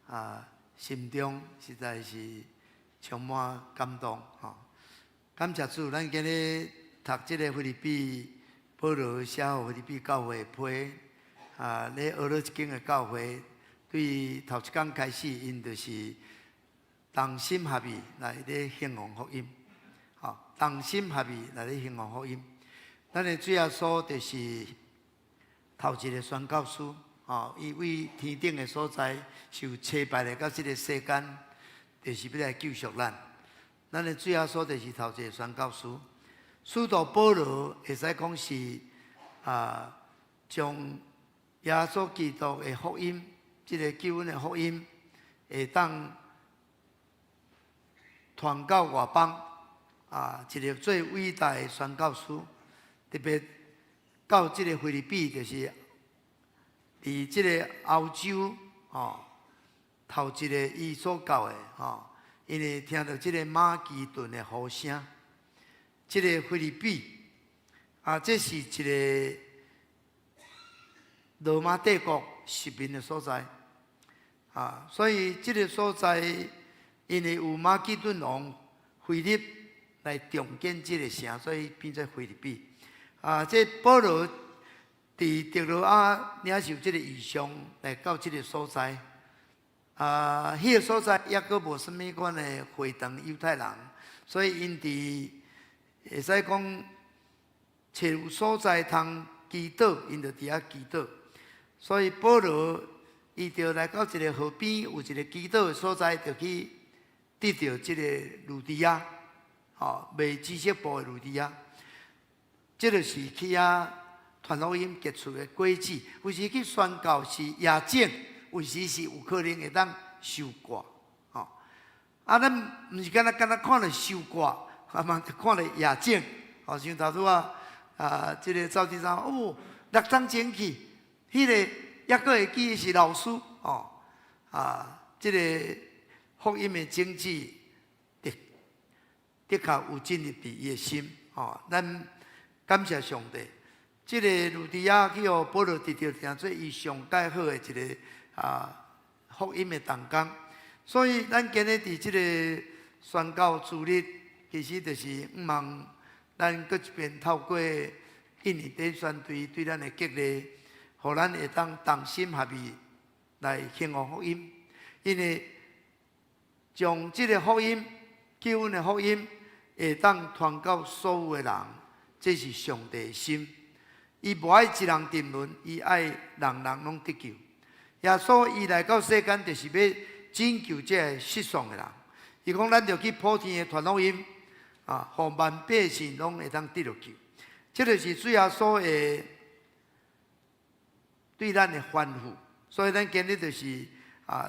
B: 啊，心中實在是充滿感動，吼。感謝主，咱今日讀這个腓立比保羅寫予腓立比教會的批，啊，咧學了這間的教會，對頭一工開始，𪜶就是同心合意來咧興旺福音，吼，同心合意來咧興旺福音。咱的主耶穌就是頭一个宣教師，吼，伊為天頂的所在受差派來到這个世間，就是欲來救贖咱。咱的主耶穌就是頭一个宣教師。使徒保羅會使講是啊，將耶穌基督的福音，這个救恩的福音，會當傳到外邦，啊，一个最偉大的宣教師，特別到這个腓立比，就是佇這个歐洲，吼，頭一个伊所教的，吼，因為聽著這个馬其頓的呼聲，這个腓立比啊，這是一个羅馬帝國殖民的所在啊，所以這个所在因為有馬其頓王腓力來重建這个城，所以變做腓立比。啊，這保羅佇特洛亞領受這个異象，來到這个所在。啊，彼个所在抑閣無啥物款的回轉猶太人，所以𪜶佇會使講揣有所在通祈禱，𪜶就佇遐祈禱。所以保羅伊就來到一个河邊，有一个祈禱的所在，就去得著這个呂底亞，吼，賣紫色布的呂底亞。這就是去遐傳福音結出的果子。有時去宣教是夜景，有時是有可能會當收割，吼。啊，咱毋是干焦干焦看著收割，啊嘛看著夜景，吼，像頭拄仔啊，這个趙隊長哦，六點鐘去，彼个抑閣會記是老師，吼，啊，這个福音的種子的的確有進入佇伊的心，吼，咱感謝上帝，這个呂底亞去予保羅得著，成做伊上蓋好的一个福音的同工。所以咱今日佇這个宣教主日，其實就是向望咱閣一遍透過印尼短宣隊對咱的激勵，予咱會當同心合意來興揚福音，因為將這个福音、救恩的福音，會當傳到所有的人。這是上帝的心，伊無愛一人沉淪，伊愛人人攏得救。耶穌伊來到世間，就是欲拯救這个失喪的人。伊講，咱著去普天的傳福音，啊，予萬百姓攏會當得著救。這就是主耶穌的對咱的吩咐。所以咱今日就是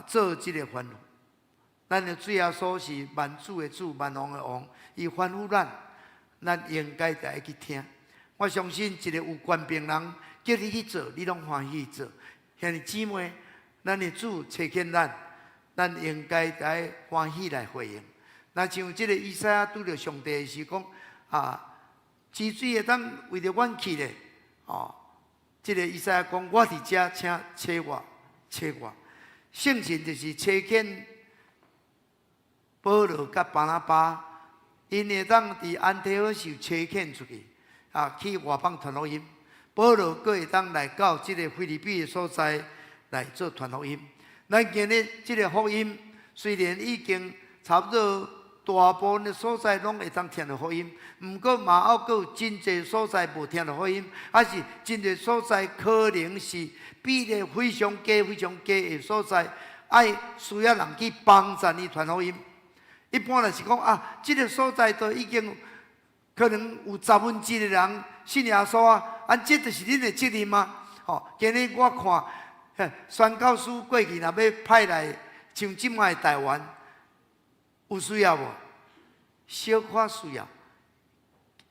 B: 做這个吩咐。咱的主耶穌是萬主的主，萬王的王，伊吩咐咱。咱應該著愛去聽。我相信一個有權柄人叫你去做，你攏歡喜做。兄弟姊妹，咱的主差遣咱，咱應該著愛歡喜來回應。若像這个以賽亞拄著上帝是講啊，池水會當為著阮去咧，哦，這个以賽亞講，我佇遮，請差我，差我。聖神就是差遣保羅佮巴拿巴。𪜶會當佇安提阿受差遣出去，啊，去外邦傳福音。保羅閣會當來到這个腓立比的所在來做傳福音。咱今日這个福音雖然已經差不多大部分的所在攏會當聽著福音，毋過嘛猶閣有真濟所在無聽著福音，抑是真濟所在可能是比例非常低、非常低的所在，愛需要人去幫贊伊傳福音。一般若是講啊，這个所在都已經可能有十分之一的人信耶穌啊，啊，這就是恁的責任嗎？吼，今日我看宣教師過去若欲派來，像這擺的台灣，有需要無？小可需要，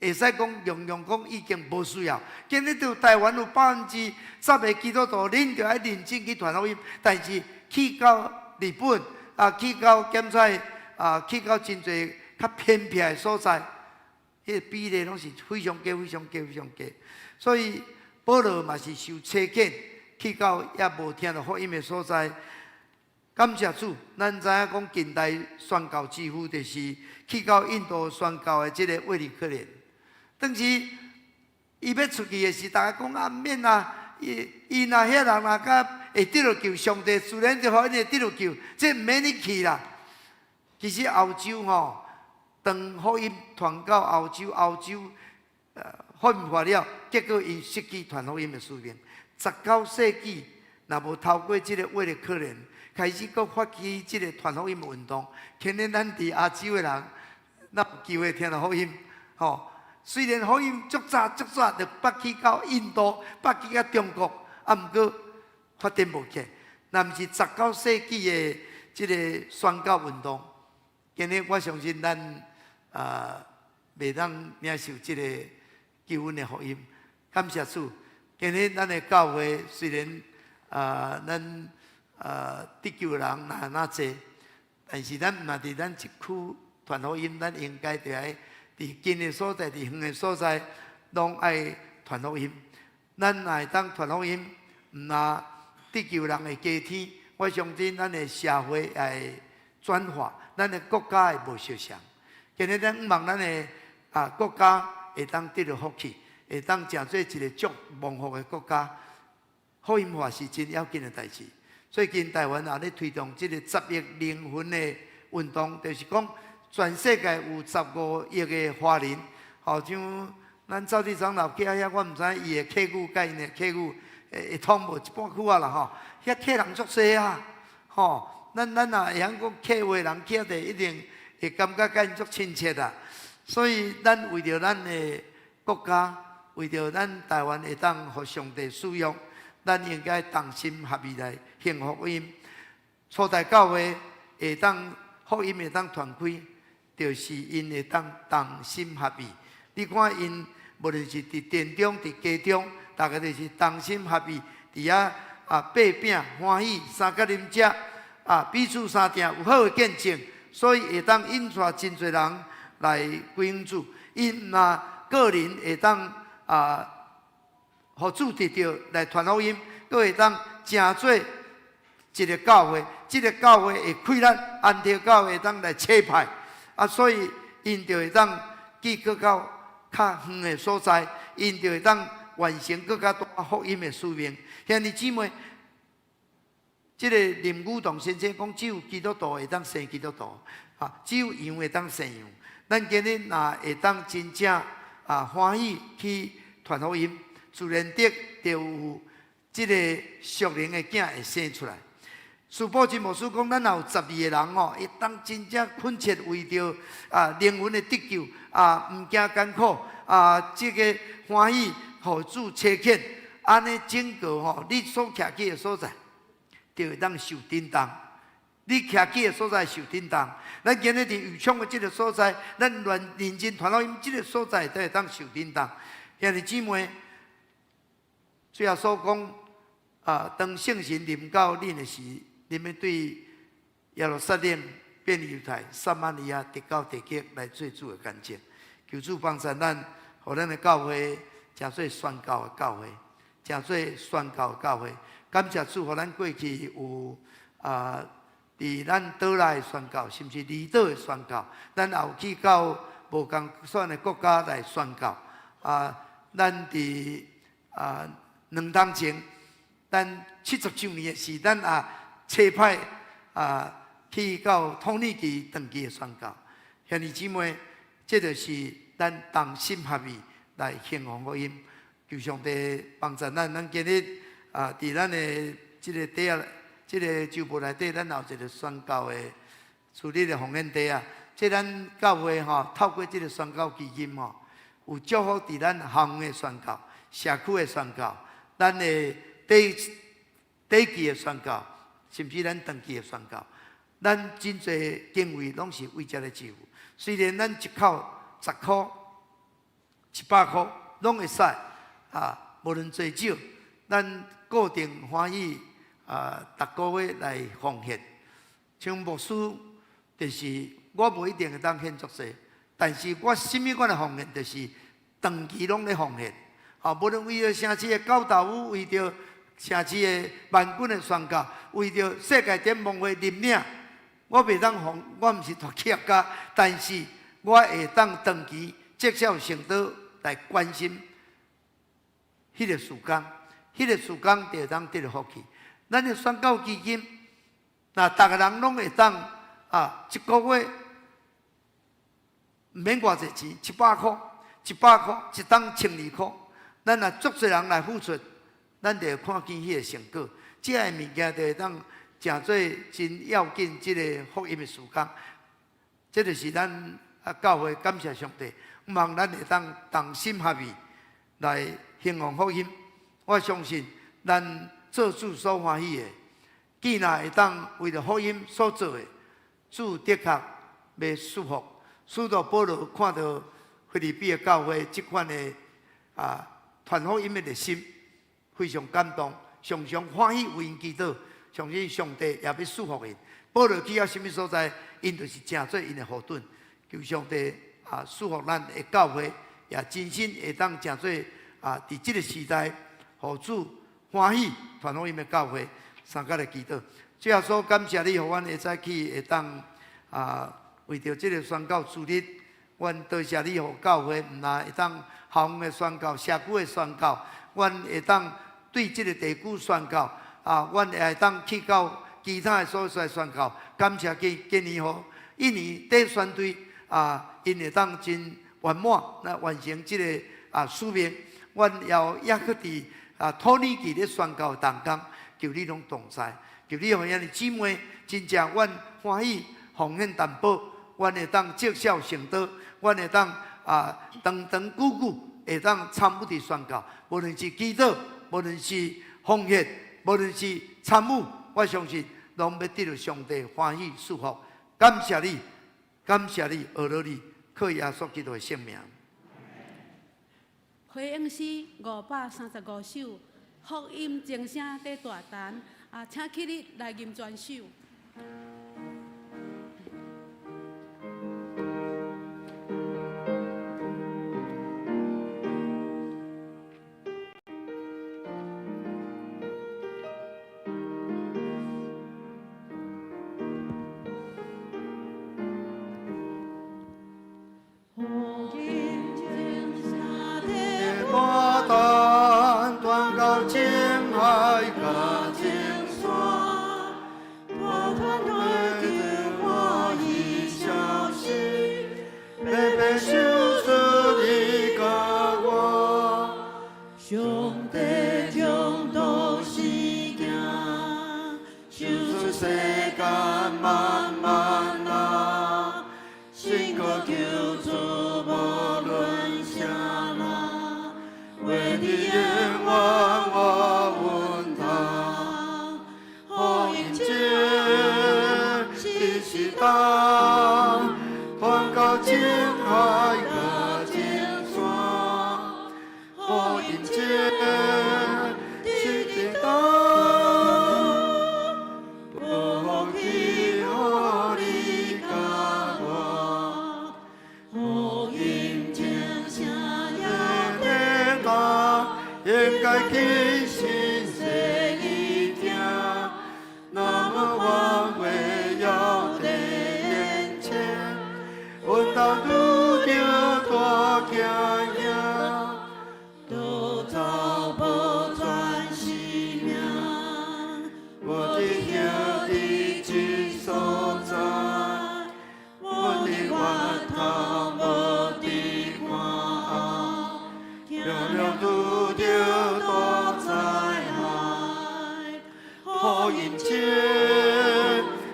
B: 會使講樣樣講已經無需要。今日佇台灣有10%的基督徒，恁著愛認真去傳福音。但是去到日本啊，去到柬埔啊，去到真濟較偏僻的所在，彼个比例攏是非常低、非常低、非常低。所以保羅嘛是受差遣去到猶無聽著福音的所在。感謝主，咱知影講近代宣教之父就是去到印度宣教的這个衛理克連。當時伊欲出去的時，逐家講啊，毋免啦，伊伊若遐人若較會得著救，上帝自然就予𪜶會得著救，這毋免你去啦。其實歐洲吼，當福音傳到歐洲，歐洲福音化了，結果𪜶失去傳福音的使命。19世紀，若無透過這个衛理克連開始閣發起這个傳福音的運動，今日咱佇亞洲的人，哪有機會聽著福音？吼，雖然福音足早足早就捌去到印度，捌去到中國，啊，毋過發展無起來。若毋是19世紀的這个宣教運動，今日我相信咱啊，袂當領受這个救恩的福音。感謝主，今日咱的教會雖然啊，咱得救的人若若濟，但是咱毋若佇咱一區傳福音，咱應該著愛佇近的所在、佇遠的所在，攏愛傳福音。咱若會當傳福音，毋若得救人會加添，我相信咱的社會會轉化，咱的國家會無相像。今日咱向望咱的國家會當得著福氣，會當成做一个足蒙福的國家。福音化是真要緊的代誌。最近台灣也咧推動這個十億靈魂的運動，就是講全世界有15億个華人，好像咱趙地長老去遐，我毋知伊的客語佮𪜶的客語會通無一半句仔啦吼。遐客人足濟啊，吼！咱若會曉講客話人去遐地，一定會感覺佮𪜶足親切啊。所以咱為著咱的國家，為著咱台灣會當予上帝使用，咱應該同心合意來行福音。初代教會會當福音會當傳開，就是𪜶會當同心合意。你看𪜶無論是佇殿中、佇家中，逐家就是同心合意，佇遐擘餅歡喜，相佮啉食彼此相疼，有好的見證，所以會當引帶真濟人來歸向主。𪜶若個人會當予主得著來傳福音，閣會當成做一个教會，這个教會會開咱安提阿教會會當來差派，所以𪜶就會當去閣較較遠的所在，𪜶就會當完成閣較大福音的使命。兄弟姊妹，這个林語堂先生講，只有基督徒會當生基督徒，只有羊會當生羊。咱今日若會當真正歡喜去傳福音，自然得就有這个屬靈的囝會生出來。司布真牧師講，咱若有12個人吼，會當真正懇切為著靈魂的得救，毋驚艱苦，這个歡喜予主差遣，按呢整個吼，你所徛起的所在，就會當受震動。你徛起的所在受震動。咱今日佇油廠的這个所在，咱亂認真傳福音，這个所在都會當受震動。兄弟姊妹，主耶穌講當聖神臨到恁的時，恁欲對耶路撒冷、遍猶太、撒瑪利亞，直到地極來做主的見證。求主幫助咱，予咱的教會成做宣教的教會，成做宣教的教會。感謝主，予咱過去有佇咱島內宣教，甚至離島的宣教，咱也有去到無仝款的國家來宣教。咱佇2冬前，咱70週年的時，咱也差派去到土耳其長期的宣教。兄弟姊妹，這就是咱同心合意來興揚福音。求上帝幫助咱，咱今日佇咱的這个底下，這个周報內底，咱也有一个宣教的處理的奉獻袋仔。這咱教會吼，透過這个宣教基金吼，有祝福佇咱校園的宣教、社區的宣教、咱的短短期的宣教，甚至咱長期的宣教。咱真濟經費攏是為這咧支付。雖然咱一口10箍、100箍攏會使，無論濟少，咱固定歡喜逐个月來奉獻。像牧師，就是我無一定會當獻足濟，但是我啥物款的奉獻，就是長期攏咧奉獻。無論為著城市的教導，為著城市的萬軍的宣教，為著世界展望會認領，我袂當奉，我毋是大企業家，但是我會當長期積少成多來關心彼个事工，彼个事工就會當得著福氣。咱的宣教基金，若逐个人攏會當一个月毋免偌濟錢，700箍、100箍，一冬1200箍。咱若足濟人來付出，咱就會看見彼个成果。這个物件就會當成做真要緊，這个福音的事工。這就是咱教會感謝上帝，望咱會當同心合意來興揚福音。我相信咱做主所歡喜的，既然會當為著福音所做的，主的確欲祝福。使徒保羅看著腓立比的教會這款的傳福音的熱心，非常感動，常常歡喜為𪜶祈禱，相信上帝也欲祝福𪜶。保羅去到啥物所在，𪜶就是成做𪜶的後盾。求上帝啊，賜福咱的教會，也真心會當成做啊，佇這个時代，予主歡喜傳福音的教會，相佮來祈禱。主耶穌，感謝你，予阮會早起會當啊，為著這个宣教主日，阮多謝你，予教會毋但會當校園的宣教、社區的宣教，阮會當對這个地區宣教，啊，阮也會當去到其他的所在宣教。感謝今今年予印尼短宣隊啊，𪜶會當真圓滿來完成這个啊使命。阮也猶閣佇啊土耳其咧宣教的同工，求你攏同在，求你予兄弟姊妹真正阮歡喜奉獻擔保，阮會當積少成多，阮會當啊長長久久會當參與佇宣教，無論是祈禱，無論是奉獻，無論是參與，我相信攏欲得著上帝歡喜祝福。感謝你，感謝你，阿羅你，靠耶穌基督的聖名。
A: 回應詩535首，福音鐘聲佇大陳啊，請起立來吟全首。
K: 福音鐘聲佇
B: 大陳，傳到青海佮青山，大團來求歡喜消息，白白賞賜你佮我。
K: 上帝將獨生囝，賞賜世間萬萬人，信靠救主無論啥人，活佇永遠無問題。福音鐘時時響，傳到青海佮青山。福音鐘時時響，不放棄予你佮我。福音鐘聲也
B: 佇大，應該去新細耳聽，那麼我會要的眼前，阮當拄著大驚嚇，
K: 都走保全性命。
B: 無佇兄弟之所在，無佇源頭，無佇看後，行了拄著大災害。福音鐘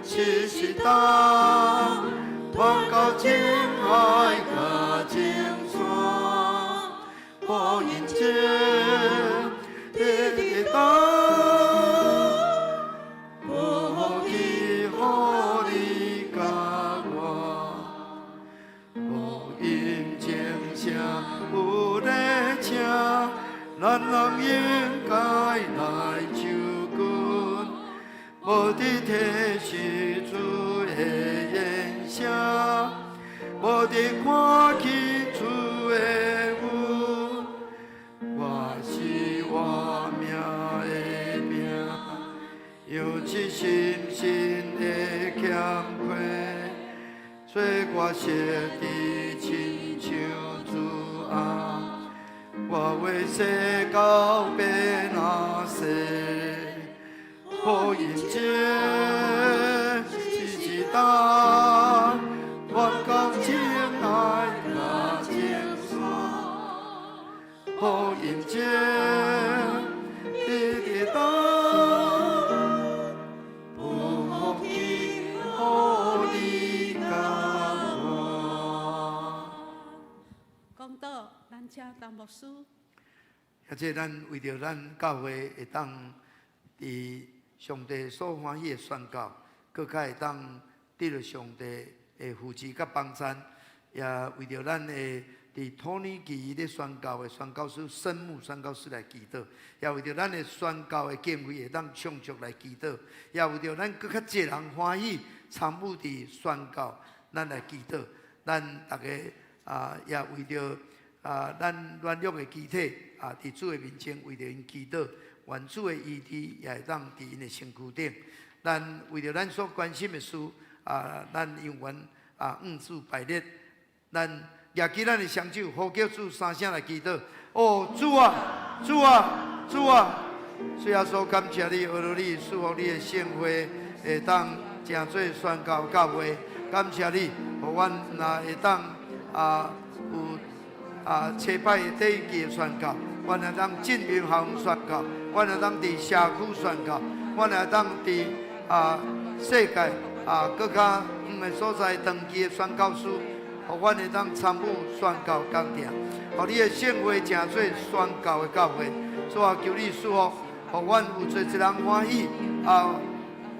B: 時時響，傳到青海佮青山。福音鐘直直響，不放棄予你佮我。福音鐘聲有咧請，咱人應該來就近，無佇提示主的言聲，無佇看見主的恩，我是活命的餅，尤其深深的欠虧，做我熟知親像主啊，我為世到欲哪世？福音鐘時時響，傳到青海佮青山。福音鐘直直響，不放棄予你佮我。
A: 講道，咱請陳牧師。
B: 而且咱為著咱教會會當佇上帝所歡喜的宣教，閣較會當得著上帝的扶持佮幫贊，也為著咱的伫土耳其咧宣教的宣教师、圣母宣教师来祈祷，也为著咱的宣教的经费会当充足来祈祷，也为著咱阁较济人欢喜参与伫宣教，咱来祈祷。咱逐家啊，也为著啊，咱软弱的肢体啊，伫主的面前为著𪜶祈祷，愿主的医治也会当伫𪜶的身躯顶。咱为著咱所关心的事啊，咱永远啊，向主拜日，咱举起咱的双手，呼叫主三声来祈祷。哦，主啊，主啊，主啊！主耶稣，感谢你，阿罗你赐福你的圣会，会当成做宣教教会。感谢你，予阮若会当啊有啊七摆第一期的宣教，阮会当进入校园宣教，阮会当伫社区宣教，阮会当伫啊世界啊阁较远的所在长期的宣教师，予阮会当参与宣教工程，予你的圣会成做宣教的教会。主啊，求你赐福，予阮有济济人欢喜啊，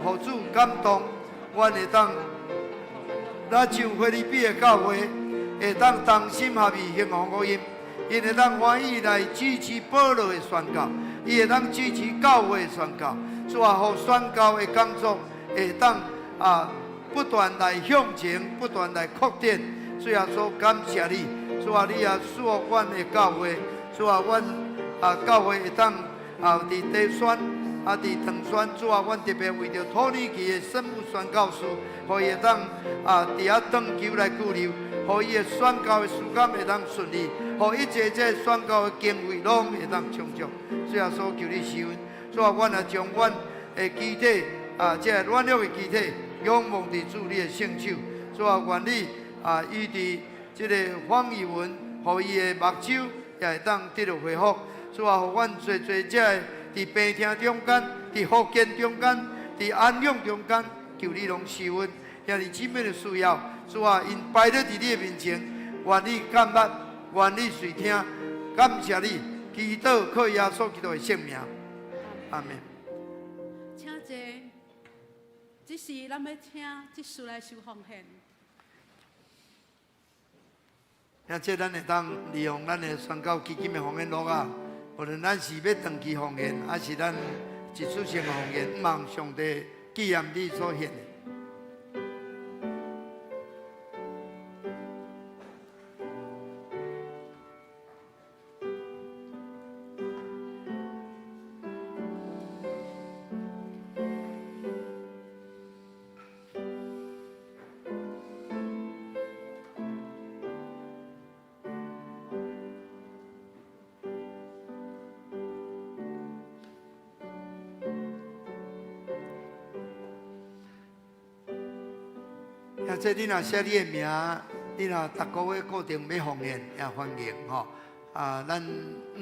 B: 予主感动，阮会当咱像腓立比的教会，会当同心合意兴旺福音，𪜶会当欢喜来支持保罗的宣教，伊会当支持教会的宣教。主啊，予宣教的工作会当啊不断来向前，不断来扩展。主耶稣，感谢你，主啊，你也赐福阮的教会，主啊，阮啊教会会当啊伫地宣啊伫长宣，主啊，阮特别为著土耳其的圣母宣教师，予伊会当啊伫遐长久来居留，予伊的宣教的时间会当顺利，予一切这宣教的经费拢会当充足。主耶稣，求你施恩，主啊，阮也将阮的肢体啊，这个软弱的肢体仰望伫主你的圣手。主啊，愿你啊，医治这个方怡文，予伊的目睭也会当得著恢复。主啊，予阮济济这个伫病痛中间、伫复健中间、伫安养中间，求你拢施恩。兄弟姊妹的需要，主啊，𪜶摆咧伫你的面前，愿你感恩，愿你垂听，感谢你，祈祷靠耶稣基督的圣名，阿们。
A: 请坐。这时咱欲请执事来收奉献。
B: 兄弟，咱会当利用咱的宣教基金的奉献录啊，无论咱是欲长期奉献，抑是咱一次性的奉献，望上帝纪念你所献的。这你若写你的名，你若逐个月固定欲奉献，也欢迎吼。啊，咱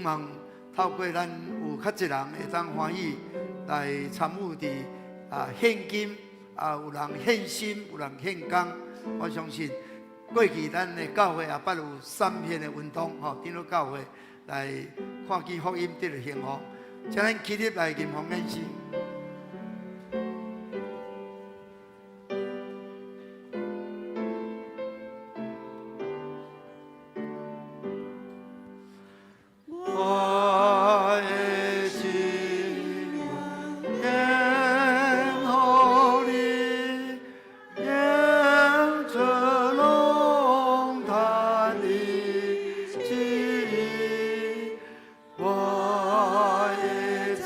B: 望透过咱有较济人会当欢喜来参与伫啊献金，啊有人献心，有人献工。我相信过去咱的教会也捌有三片的运动吼，长老教会来看见福音得著幸福，请咱起立来吟奉献诗。我的心献予你，用做龙潭的旨意，我的财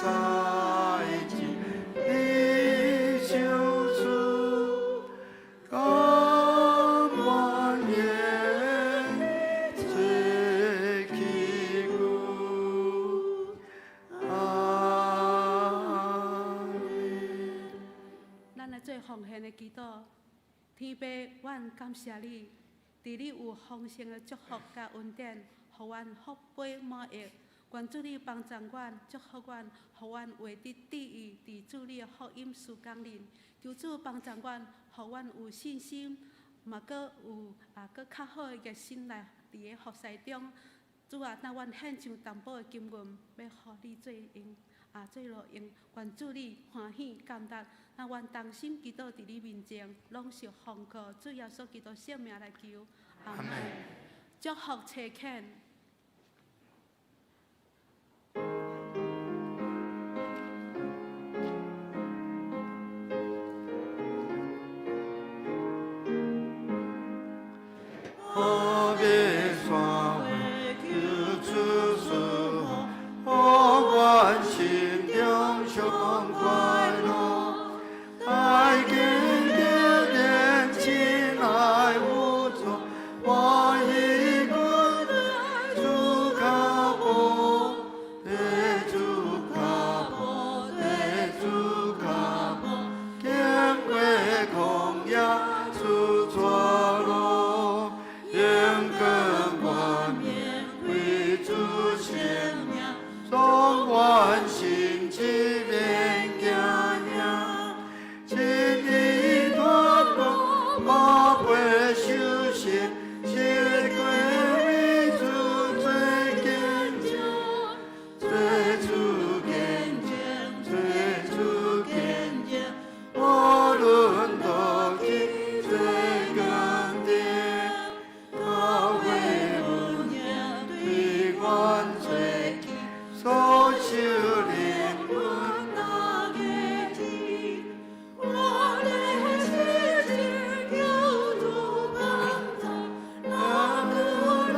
B: 经你受赐，甘愿做器具。阿们。
A: 咱来做奉献的祈祷。天父，阮感谢你，伫你有丰盛的祝福佮恩典，予阮福杯满溢。愿主你帮助阮，祝福阮，予阮活得治愈伫主你的福音事工里。求主帮助阮，予阮有信心，嘛阁有啊，阁较好的热心来伫个服侍中。主啊，若阮献上淡薄的金银，欲予你做用，啊，做路用。愿主你欢喜感恩。若阮同心祈祷伫你面前，拢是奉靠主耶稣基督圣名来求。阿们。祝福差遣。
B: 何必山会求主赐福，予阮心中上快乐。爱坚强连亲爱有主，欢喜阮主脚步，缀主脚步，缀主脚步，经过旷野主带路。荣光冠冕为主显明，壮阮心志免惊吓，真理传播，宝贝修行，一过为主做见证，做主见证，做主见证，无论倒去做坚定。教会恩言对阮做记，所受灵恩若价值，我的心情求主帮助，哪个哪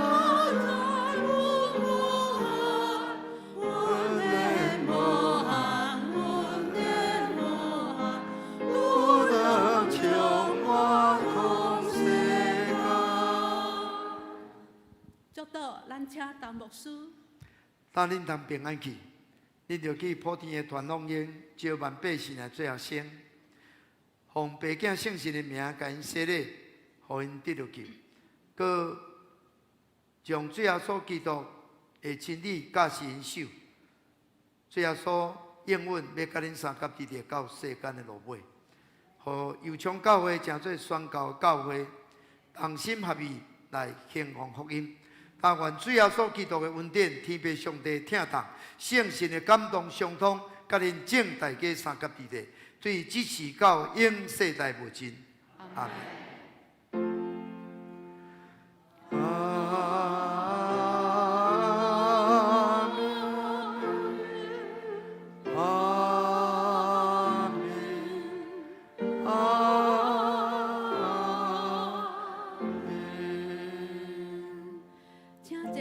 B: 在阮无憾，阮的无憾，阮的无憾，不能将我空世界。
A: 祝祷，咱請陳牧師。
B: 當恁通平安去，恁著去普天的傳福音，招萬百姓來做學生，奉父子聖神的名，共𪜶洗禮，予𪜶得著救。閣將主耶穌基督的真理教示𪜶守。主耶穌應允欲佮恁相佮佇咧到世間的落尾，予右昌教會成做宣教教會，同心合意來興旺福音。但願主耶穌基督的恩典、天父上帝疼痛、聖神的感動相通，佮恁眾大家相佮佇咧，對這時到永世代無盡。阿們。阿們，阿們，阿們。
A: 請坐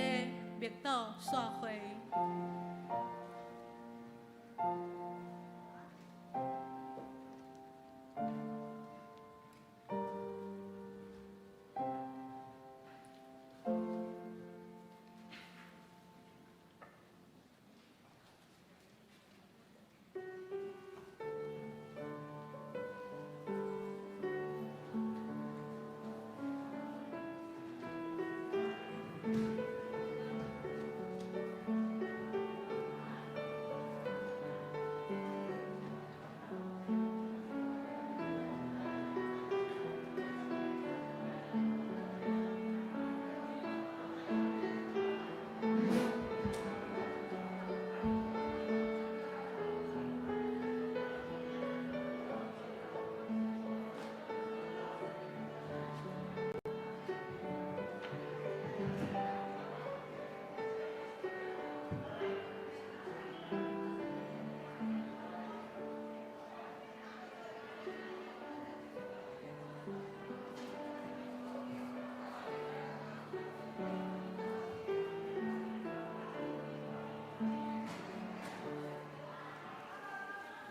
A: 默禱散會。